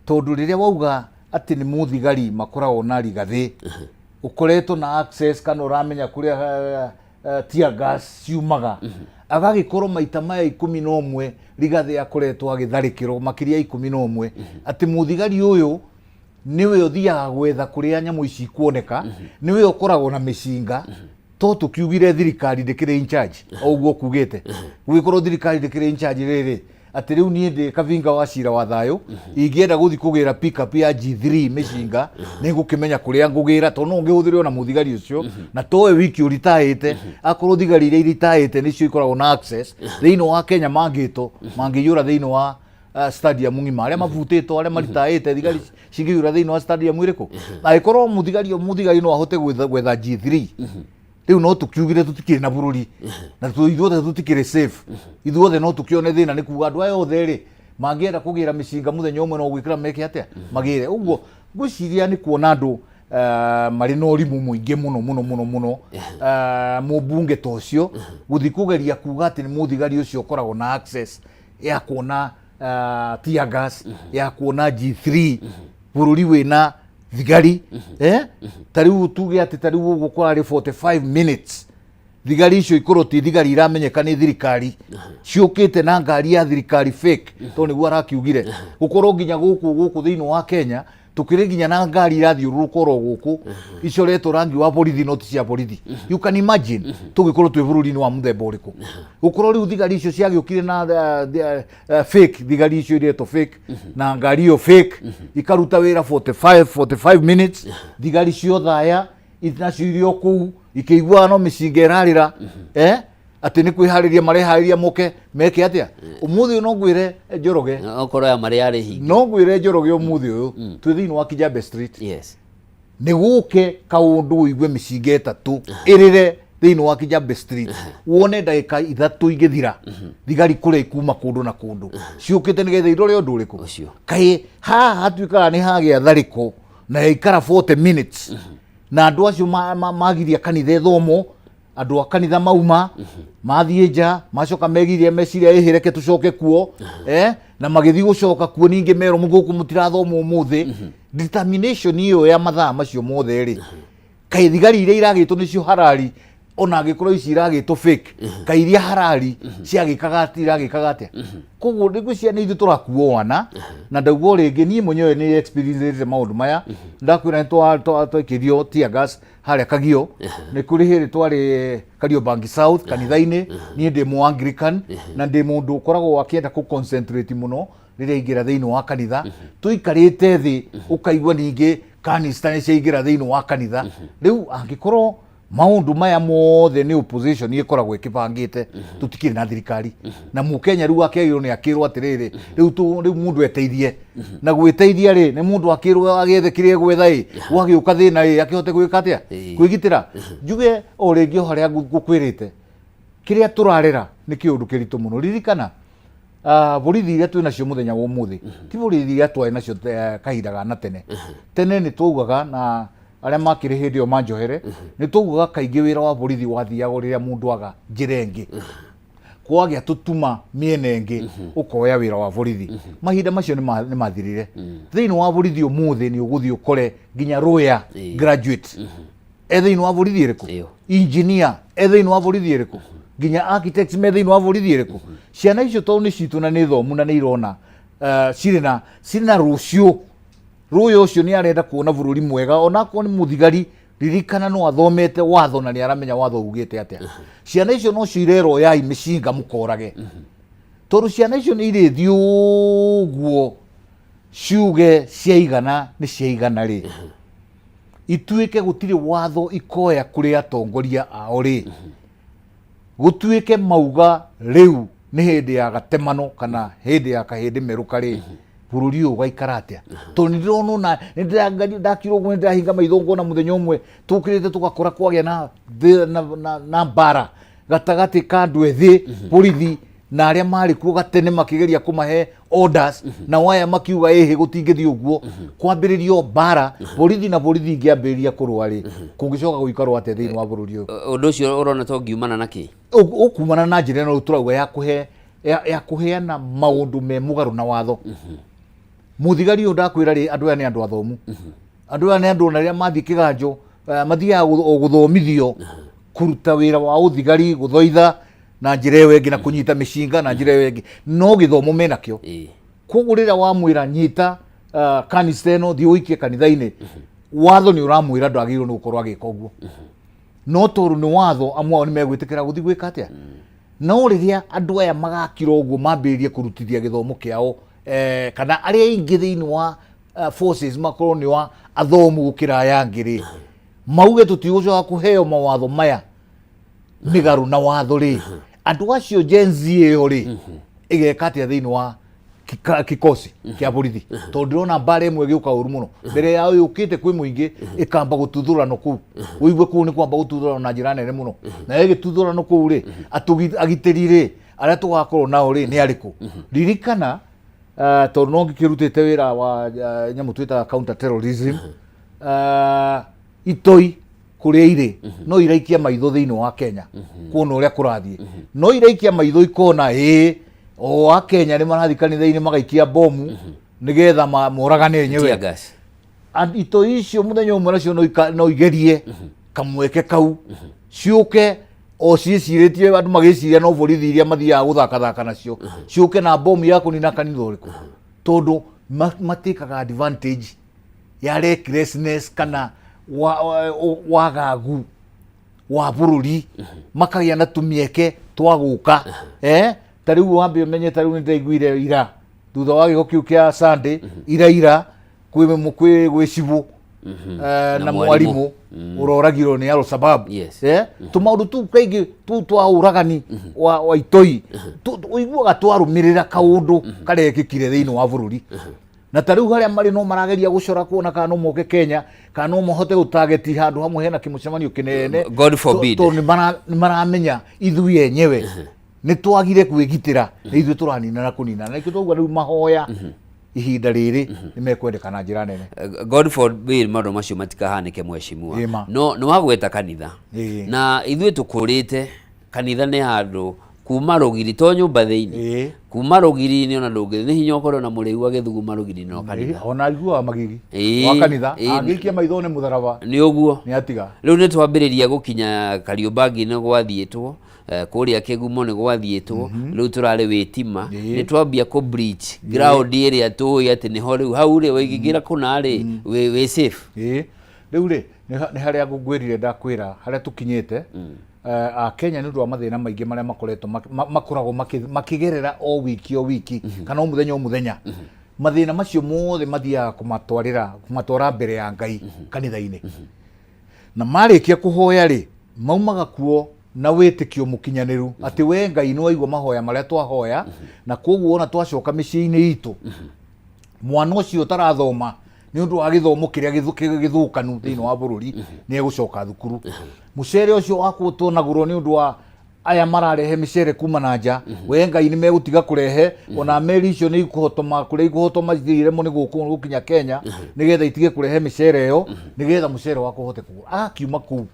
S2: tondũ rĩrĩa wauga atĩ nĩ mũthigari makoragwo na rigathĩ ũkoretwo na access kana ũramenya kũrĩa tear gas ciumaga, agagĩkorwo maita maya 11 rigathĩ akoretwo agĩtharĩkĩrwo, makĩria 11, atĩ mũthigari ũyũ nĩwe ũthiaga gwetha kũrĩa nyamũ ici ikuoneka, nĩwe ũkoragwo na mĩcinga. To tũkiugire thirikari ndĩkĩrĩ in charge, o ũguo kugĩte gũgĩkorwo thirikari ndĩkĩrĩ in charge rĩrĩ, atĩ rĩu niĩ ndĩ Kabinga wa cira wa thayũ, ingĩenda gũthiĩ kũgĩra pickup ya G3 mĩcinga, nĩ ngũkĩmenya kũrĩa ngũgĩra, tondũ no ngĩhũthĩre ona mũthigari ũcio na towe wiki ũritaĩte. Akorwo thigari iria iritaĩte nĩcio ikoragwo na access thĩinĩ wa Kenya, mangĩtwo mangĩiyũra thĩinĩ wa stadium ng'ima, arĩa mabutĩtwo, arĩa maritaĩte, thigari cingĩiyũra thĩinĩ wa stadium ĩrĩkũ? Angĩkorwo mũthigari o mũthigari no ahote gwetha G3, rĩu no tũkiugire tũtikĩrĩ na bũrũri na ithuothe tũtikĩrĩ safe. Ithuothe no tũkĩone thĩna nĩ kuga andũ aya othe rĩ mangĩenda kũgĩra mĩcinga mũthenya ũmwe, no gwĩkĩra meke atĩa magĩre ũguo. Ngwĩciria nĩ kuona andũ marĩ na ũrimũ mũingĩ mũno mũno mũno mũno, mũmbunge ta ũcio gũthiĩ kũgeria kuga atĩ nĩ mũthigari ũcio ũkoragwo na access ya kuona tear gas, ya kuona G3, bũrũri wĩna thigari, eh? Ta rĩu tuge atĩ ta rĩu ũguo kũrarĩ 45 minutes, thigari icio ikorwo ti thigari iramenyeka nĩ thirikari, ciũkĩte na ngari ya thirikari fake, tondũ nĩguo arakiugire, gũkorwo nginya gũkũ thĩinĩ wa Kenya tukĩrĩ nginya na ngari irathiũrũrũka oro gũkũ icoretwo rangi wa borithi no ti cia borithi. You can imagine tũgĩkorwo twĩ bũrũri-inĩ wa mũthemba ũrĩkũ, gũkorwo rĩu thigari icio ciagĩũkire na fake thigari icio iretwo fake na ngari ĩyo fake, ikaruta wĩra 45 45 minutes, thigari ciothaya nacio irĩ o kũu ikĩiguaga no mĩcinga ĩrarĩra, atĩ nĩ kwĩharĩria mareharĩria moke meke atĩa. Ũmũthĩ ũyũ no ngwĩre, Njoroge,
S1: Okorwo ya marĩa yarĩ hingi.
S2: No ngwĩre, Njoroge, ũmũthĩ ũyũ twĩ thĩinĩ wa Kijabe Street, nĩ gũke kaũndũ ũigue mĩcinga ĩtatũ ĩrĩre thĩinĩ wa Kijabe Street, wone ndagĩka 3 igĩthira thigari kũrĩa ikuma kũndũ na kũndũ ciũkĩte nĩgetha irore ũndũ ũrĩkũ.
S1: Ũcio.
S2: Kaĩ haha hatuĩkaga nĩ hagĩa tharĩko na yaikara 40 minutes, na andũ acio magiria kanitha ĩthomwo, andũ a kanitha mauma mathiĩ nja, macoka megiria meciria, ĩhĩ reke tũcoke kuo, na magĩthiĩ gũcoka kuo ningĩ merwo gũkũ mũtirathoma ũmũthĩ. Determination ĩyo ya mathaa macio mothe rĩ, kaĩ thigari iria iragĩtwo nĩcio harari, ona angĩkorwo ici iragĩtwo fake, kaĩ iria harari ciagĩkaga atĩ iragĩkaga atĩa? Koguo ngwĩciria nĩ ithuĩ tũrakuo wana, na ndauga o rĩngĩ, niĩ mwenyewe nĩ experience maũndũ maya. Ndakwĩra nĩ twaikĩrio tear gas harĩa Kagio. Nĩ kũrĩ hĩndĩ twarĩ Kariobangi South kanitha-inĩ. Niĩ ndĩ mũ Anglican na ndĩ mũndũ ũkoragwo akĩenda kũ concentrate mũno rĩrĩa aingĩra thĩinĩ wa kanitha. Tũikarĩte thĩ, ũkaigua ningĩ kanista nĩ ciaingĩra thĩinĩ wa kanitha. Rĩu angĩkorwo maũndũ maya mothe nĩ opposition ĩkoragwo ĩkĩbangĩte, tũtikĩrĩ na thirikari na mũkenya rĩu akĩagĩrĩirwo nĩ akĩrwo atĩrĩrĩ, rĩu rĩu mũndũ eteithie, na gwĩteithia rĩ, nĩ mũndũ akĩrwo agĩethe kĩrĩa egwetha, ĩ gwagĩũka thĩna ĩ akĩhote gwĩka atĩa? Kwĩgitĩra. Njuge o rĩngĩ o harĩa ngũkwĩrĩte, kĩrĩa tũrarera nĩ kĩũndũ kĩritũ mũno. Ririkana, borithi iria twĩ nacio mũthenya wa ũmũthĩ ti borithi iria twarĩ nacio kahinda ga na tene. Tene nĩ twaugaga, na arĩa makĩrĩ hĩndĩ ĩyo manjohere, nĩ twaugaga kaingĩ wĩra wa borithi wathiagwo rĩrĩa mũndũ aga njĩra ĩngĩ, kwagĩa tũtuma mĩena ĩngĩ, ũkoya wĩra wa borithi. Mahinda macio nĩ mathirire. Thĩinĩ wa borithi ũmũthĩ nĩ ũgũthiĩ ũkore nginya lawyer graduate e thĩinĩ wa borithi ĩrĩkũ,
S1: Ĩyo.
S2: Engineer e thĩinĩ wa borithi ĩrĩkũ. Nginya architects me thĩinĩ wa borithi ĩrĩkũ? Ciana icio tondũ nĩ citũ na nĩ thomu na nĩ irona cirĩ na rũciũ rũyũ, ũcio nĩ arenda kuona bũrũri mwega. Onakorwo nĩ mũthigari, ririkana no athomete watho na nĩ aramenya watho ugĩte atĩa. Ciana icio no cio irerwo yai mĩcinga mũkorage, tondũ ciana icio nĩ irĩthiĩ ũguo ciuge ciaigana nĩ ciaigana rĩ, ituĩke gũtirĩ watho ikoya kũrĩ atongoria ao rĩ, gũtuĩke mauga rĩu nĩ hĩndĩ ya gatemano kana hĩndĩ ya kahĩndĩ merũka rĩ, bũrũri ũyũ ũgaikara atĩa? Tondũ nĩ ndĩrona ona nĩ ndakira ũguo, nĩ ndĩrahinga maitho ngona mũthenya ũmwe tũkĩrĩte tũgakora kwagĩa na mbara gatagatĩ ka andũ ethĩ, borithi na arĩa marĩ kuo gatene makĩgeria kũmahe orders, nao aya makiuga ĩhĩ gũtingĩthiĩ ũguo, kwambĩrĩrio mbara borithi na borithi ingĩambĩrĩria kũrũa rĩ, kũngĩcoka gũikarwo atĩa thĩinĩ wa bũrũri ũyũ?
S1: Ũndũ ũcio ũrona to ngiumana na kĩ?
S2: Ũkumana na njĩra ĩno tũrauga ya kũhe ya kũheana maũndũ me mũgarũ na watho. Mũthigari ũyũ ndakwĩra rĩ, andũ aya nĩ andũ athomu, andũ aya nĩ andũ ona rĩrĩa mathiĩ kĩganjo mathiaga o gũthomithio kũruta wĩra wa ũthigari, gũthoitha na njĩra ĩyo ĩngĩ na kũnyita mĩcinga na njĩra ĩyo ĩngĩ, no gĩthomo menakĩo. Koguo rĩrĩa wamwĩra nyita kanista ĩno thiĩ ũikie kanitha-inĩ, watho nĩ ũramwĩra ndagĩrĩirwo nĩ gũkorwo agĩka ũguo, no tondũ nĩ watho amwe ao nĩ megwĩtĩkĩra gũthiĩ gwĩka atĩa. No rĩrĩa andũ aya magakira ũguo mambĩrĩrie kũrutithia gĩthomo kĩao kana arĩa aingĩ thĩinĩ wa forces makorwo nĩ wa athomu gũkĩra aya angĩ rĩ, mauge tũtigũcoka kũheo mawatho maya mĩgarũ na watho rĩ, andũ acio Gen Z ĩyo rĩ ĩgeka atĩa thĩinĩ wa kikosi kĩa borithi? Tondũ ndĩrona mbara ĩmwe ĩgĩũka ũru mũno mbere yao yũkĩte kwĩ mũingĩ, ĩkamba gũtuthũrano kũu, ũigue kũu nĩ kwamba gũtuthũrano na njĩra nene mũno. Na ĩgĩtuthũrano kũu rĩ, agitĩri rĩ arĩa tũgakorwo nao rĩ nĩ arĩkũ? Ririkana tondũ no ngĩkĩrutĩte wĩra wa nyamũ twĩtaga counter terrorism, itoi kũrĩa irĩ no iraikia maitho thĩinĩ wa Kenya kuona ũrĩa kũrathiĩ, no iraikia maitho ikona ĩĩ o a Kenya nĩ marathiĩ kanitha-inĩ magaikia bomu nĩgetha moragane enyewe.
S1: Tear gas.
S2: Itoi icio mũthenya ũmwe nacio no igerie kamweke kau ciũke o ciĩcirĩtie andũ magĩciria no borithi iria mathiaga gũthakathaka nacio, ciũke na bomu ya kũnina kanitha ũrĩkũ, tondũ matĩkaga advantage ya recklessness kana wagagu wa bũrũri, makagĩa na tũmĩeke twa gũka ta rĩu wambe ũmenye, ta rĩu nĩ ndaiguire ira thutha wa gĩko kĩu kĩa Sunday ira kwĩ cibũ
S1: Na
S2: na
S1: mwarimũ.
S2: Mwarimũ ũroragirwo nĩ Al-Shabaab. Tũmaũndũ tũu kaingĩ tũu twa ũragani wa itoi ũiguaga twarũmĩrĩra kaũndũ karekĩkire thĩinĩ wa bũrũri, na ta rĩu harĩa marĩ no marageria gũcora kuona kana no moke Kenya kana no mahote gũtageti handũ hamwe hena kĩmũcemanio kĩnene.
S1: God forbid.
S2: Tondũ nĩ maramenya ithuĩ enyewe nĩ twagire kwĩgitĩra, nĩ ithuĩ tũraninana kũninana, na nĩkĩo twauga rĩu mahoya ihinda rĩrĩ nĩ mekwendeka na njĩra nene.
S1: God forbid maũndũ macio matikahanĩke, mheshimiwa.
S2: Ĩma.
S1: No nĩ wagweta kanitha. Na ithuĩ tũkũrĩte kanitha nĩ handũ kuma rũgiri to nyũmba thĩinĩ, kuma rũgiri-inĩ ona ndũngĩ nĩ hinya ũkorwo na mũrĩu agĩthuguma rũgiri no kanitha.
S2: Ona aiguaga magigi wa kanitha angĩikia maitho nĩ mũtharaba.
S1: Nĩ ũguo.
S2: Nĩ atiga.
S1: Rĩu nĩ twambĩrĩria gũkinya Kariũmbangi nĩ gwathiĩtwo, kũrĩa Kĩgumo nĩ gwathiĩtwo, rĩu tũrarĩ wĩtima. Nĩ twambia kũ breach ground ĩrĩa tũĩ atĩ nĩho rĩu hau rĩ waingĩra kũna rĩ wĩ safe.
S2: Rĩu rĩ nĩ harĩa ngwĩrire ndakwĩra harĩa tũkinyĩte Akenya nĩ ũndũ wa mathĩna maingĩ marĩa makoretwo makoragwo makĩgerera o wiki o wiki kana o mũthenya o mũthenya. Mathĩna macio mothe mathiaga kũmatwarĩra kũmatwara mbere ya Ngai kanitha-inĩ, na marĩkia kũhoya rĩ, maumaga kuo na wĩtĩkio mũkinyanĩru atĩ we Ngai nĩ waigua mahoya marĩa twahoya, na koguo ona twacoka mĩciĩ-inĩ itũ, mwana ũcio ũtarathoma nĩ ũndũ wa gĩthomo kĩrĩa gĩthũkanu thĩinĩ wa bũrũri nĩ egũcoka thukuru. Mũcere ũcio wakwo tuonagũrwo nĩ ũndũ wa aya mararehe mĩcere kuma na nja, we Ngai nĩ megũtiga kũrehe, ona meri icio nĩ ikũhotoma kũrĩa ikũhotoma iremwo nĩ gũkũ gũkinya Kenya nĩgetha itige kũrehe mĩcere ĩyo, nĩgetha mũcere wakwa ũhote kũgũra. Agakiuma kũu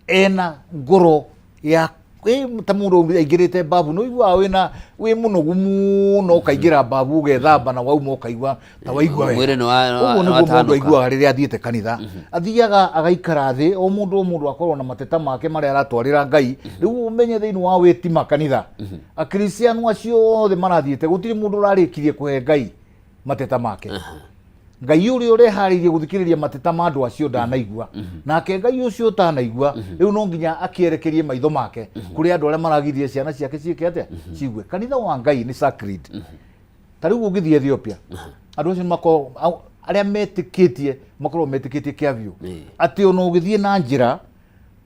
S2: ena ngoro ya Ĩ, ta mũndũ aingĩrĩte mbabu nĩ ũiguaga wĩna wĩ mũnogu mũno ũkaingĩra mbabu ũgethamba na wauma ũkaigua ta waigua wega.
S1: Mwĩrĩ nĩ wa- nĩ wa-
S2: Ũguo
S1: nĩ
S2: nĩguo mũndũ
S1: watanuka.
S2: aiguaga rĩrĩa athiĩte kanitha athiaga agaikara thĩ o mũndũ o mũndũ akorwo na mateta make marĩa aratwarĩra Ngai. Rĩu ũmenye thĩinĩ wa wĩtima kanitha akristiano acio othe marathiĩte gũtirĩ mũndũ ũrarĩkirie kũhe Ngai mateta make. Ngai ũrĩa ũreharĩirie gũthikĩrĩria mateta ma andũ acio ndanaigua, nake Ngai ũcio ũtanaigua rĩu no nginya akĩerekerie maitho make kũrĩ andũ arĩa maragiririe ciana ciake ciĩke atĩa, ciigue. Kanitha wa Ngai nĩ sacred. Ta rĩu ũngĩthiĩ Ethiopia, andũ acio makoragwo arĩa metĩkĩtie makoragwo metĩkĩtie kĩa biũ atĩ ona ũgĩthiĩ na njĩra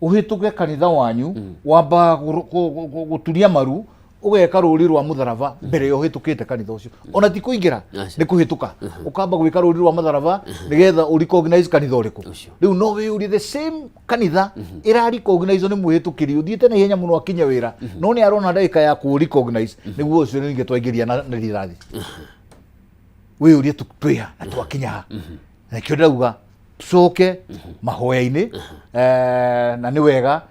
S2: ũhĩtũke kanitha wanyu wambaga gũturia maru ũgeka rũri rwa mũtharaba mbere ya ũhĩtũkĩte kanitha ũcio, ona ti kũingĩra, nĩ kũhĩtũka, ũkamba gwĩka rũri rwa mũtharaba nĩgetha ũ recognize kanitha ũrĩkũ. Rĩu no wĩyũrie, the same kanitha ĩra recognize nĩ mwĩhĩtũkĩri ũthiĩte na ihenya mũno akinye wĩra, no nĩ arona ndagĩka ya kũ recognize nĩguo ũcio ningĩ twaingĩria na rithathi. Wĩyũrie twĩha na twakinya ha? Na nĩkĩo ndĩrauga tucoke mahoya-inĩ, na nĩ wega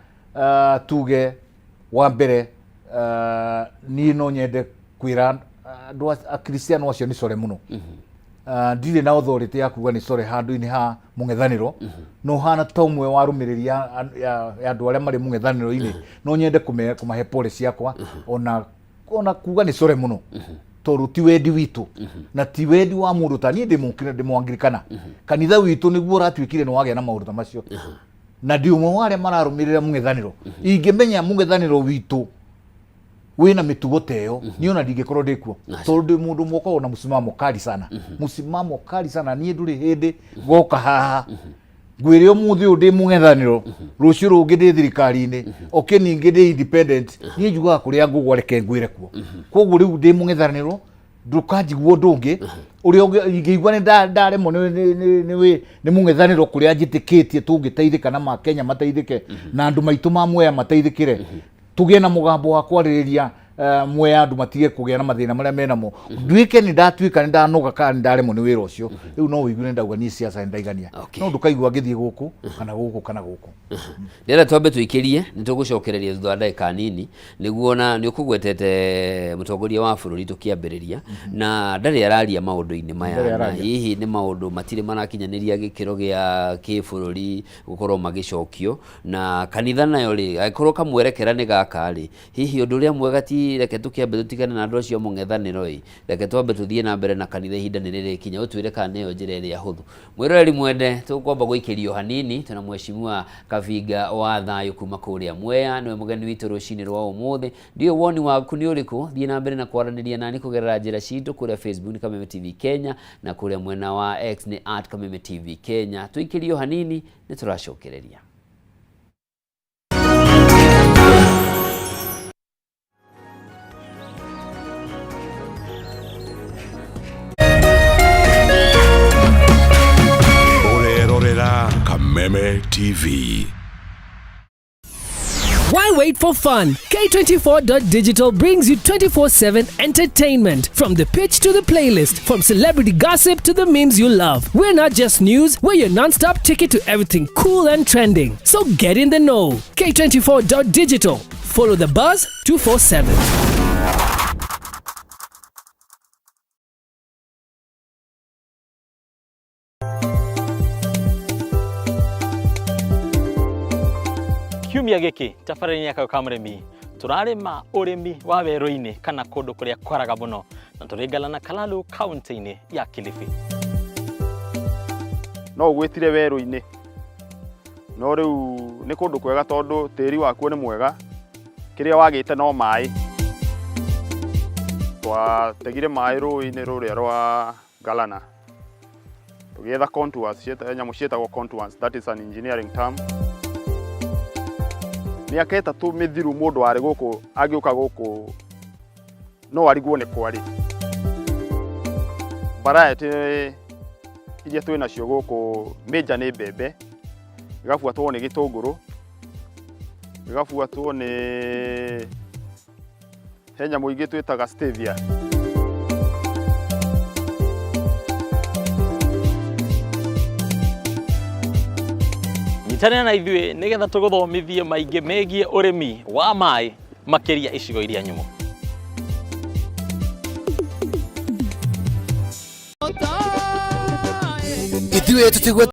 S2: tuge wa mbere, niĩ no nyende kwĩra andũ akristiano acio nĩ core mũno. Ndirĩ na authority ya kuga nĩ core handũ-inĩ ha mũng'ethanĩro, no hana ta ũmwe wa arũmĩrĩri ya andũ arĩa marĩ mũng'ethanĩro-inĩ, no nyende kũmahe pole ciakwa, ona kuga nĩ core mũno, tondũ ti wendi witũ na ti wendi wa mũndũ ta niĩ ndĩ mũangirikana. Kanitha witũ nĩguo ũratuĩkire nĩ wagĩa na maũndũ ta macio, na ndĩ ũmwe wa arĩa mararũmĩrĩra mũng'ethanĩro. Ingĩmenya mũng'ethanĩro witũ wĩna mĩtugo ta ĩyo, niĩ ona ndingĩkorwo ndĩ kuo, tondũ ndĩ mũndũ ũmwe ũkoragwo na msimamo kali sana, msimamo kali sana. Niĩ ndũrĩ hĩndĩ goka haha ngwĩre ũmũthĩ ũyũ ndĩ mũng'ethanĩro, rũciũ rũngĩ ndĩ thirikari-inĩ, oke ningĩ ndĩ independent. Niĩ njugaga kũrĩa ngũgwa reke ngwĩre kuo. Koguo rĩu ndĩ mũng'ethanĩro, ndũkanjigua ũndũ ũngĩ ũrĩa ingĩigua nĩ ndaremwo nĩ mũng'ethanĩro kũrĩa njĩtĩkĩtie tũngĩteithĩka na makenya mateithĩke na andũ maitũ ma Mwea mateithĩkĩre, tũgĩe na mũgambo wa kwarĩrĩria, Mwea andũ matige kũgĩa na mathĩna marĩa menamo, nduĩke nĩ ndatuĩka nĩ ndanoga kana nĩ ndaremwo nĩ wĩra ũcio, rĩu no ũigue nĩ ndauga niĩ siasa nĩ ndaigania. No ndũkaigua ngĩthiĩ gũkũ kana gũkũ kana gũkũ.
S1: Ndĩrenda twambe tũikĩrie, nĩ tũgũcokereria thutha wa ndagĩka nini, nĩguo na nĩ ũkũgwetete mũtongoria wa bũrũri tũkĩambĩrĩria, na ndarĩ araria maũndũ-inĩ maya,
S2: Ndarĩ
S1: na
S2: araria.
S1: hihi nĩ maũndũ matirĩ marakinyanĩria gĩkĩro gĩa kĩbũrũri gũkorwo magĩcokio. Na kanitha nayo rĩ, angĩkorwo kamwerekera nĩ gaka rĩ, hihi ũndũ ũrĩa mwega ti reke tũkĩambe tũtigane na andũ acio a mũng'ethanĩro ĩ, reke twambe tũthiĩ na mbere na kanitha, ihinda nĩ rĩrĩkinya ũtwĩre kana nĩyo njĩra ĩrĩa hũthũ. Mwĩroreri mwende, tũkwamba gũikĩrio hanini twĩna mheshimiwa Kabinga wa Thayũ kuma kũrĩa Mwea, nĩwe mũgeni witũ rũcinĩ rwa ũmũthĩ. Ndiũĩ woni waku nĩ ũrĩkũ, thiĩ na mbere na kwaranĩria nani kũgerera njĩra citũ kũrĩa Facebook nĩ Kameme TV Kenya, na kũrĩa mwena wa X nĩ @KamemeTV Kenya. Tũikĩrio hanini nĩ tũracokereria.
S3: Ũrerorera Kameme TV.
S4: Why wait for fun? K24.digital brings you 24/7 entertainment. From the pitch to the playlist, from celebrity gossip to the memes you love. We're not just news, we're your non-stop ticket to everything cool and trending. So get in the know. K24.digital. Follow the buzz 247.
S5: Kiumia gĩkĩ tabarĩra-inĩ ya Kayũ ka Mũrĩmi tũrarĩma ũrĩmi wa werũ-inĩ kana kũndũ kũrĩa kwaraga mũno, na tũrĩ Galana Kalalu kaunti-inĩ ya Kilifi.
S6: No ũgwĩtire werũ-inĩ, no rĩu nĩ kũndũ kwega tondũ tĩri wakuo nĩ mwega, kĩrĩa wagĩte no maĩ. Twategire maĩ rũĩ-inĩ rũrĩa rwa Galana, tũgĩetha contours, nyamũ ciĩtagwo contours, that is an engineering term. Mĩaka 3 mĩthiru mũndũ warĩ gũkũ angĩũka gũkũ no arigwo nĩ kwarĩ. Variety iria twĩ nacio gũkũ major nĩ mbembe, ĩgabuatwo nĩ gĩtũngũrũ, ĩgabuatwo nĩ he nyamũ ingĩ twĩtaga stevia.
S5: Nyitanĩra na ithuĩ nĩgetha tũgũthomithie maingĩ megiĩ ũrĩmi wa maĩ makĩria icigo iria nyũmũ.
S7: Ithuĩ tũtigwe.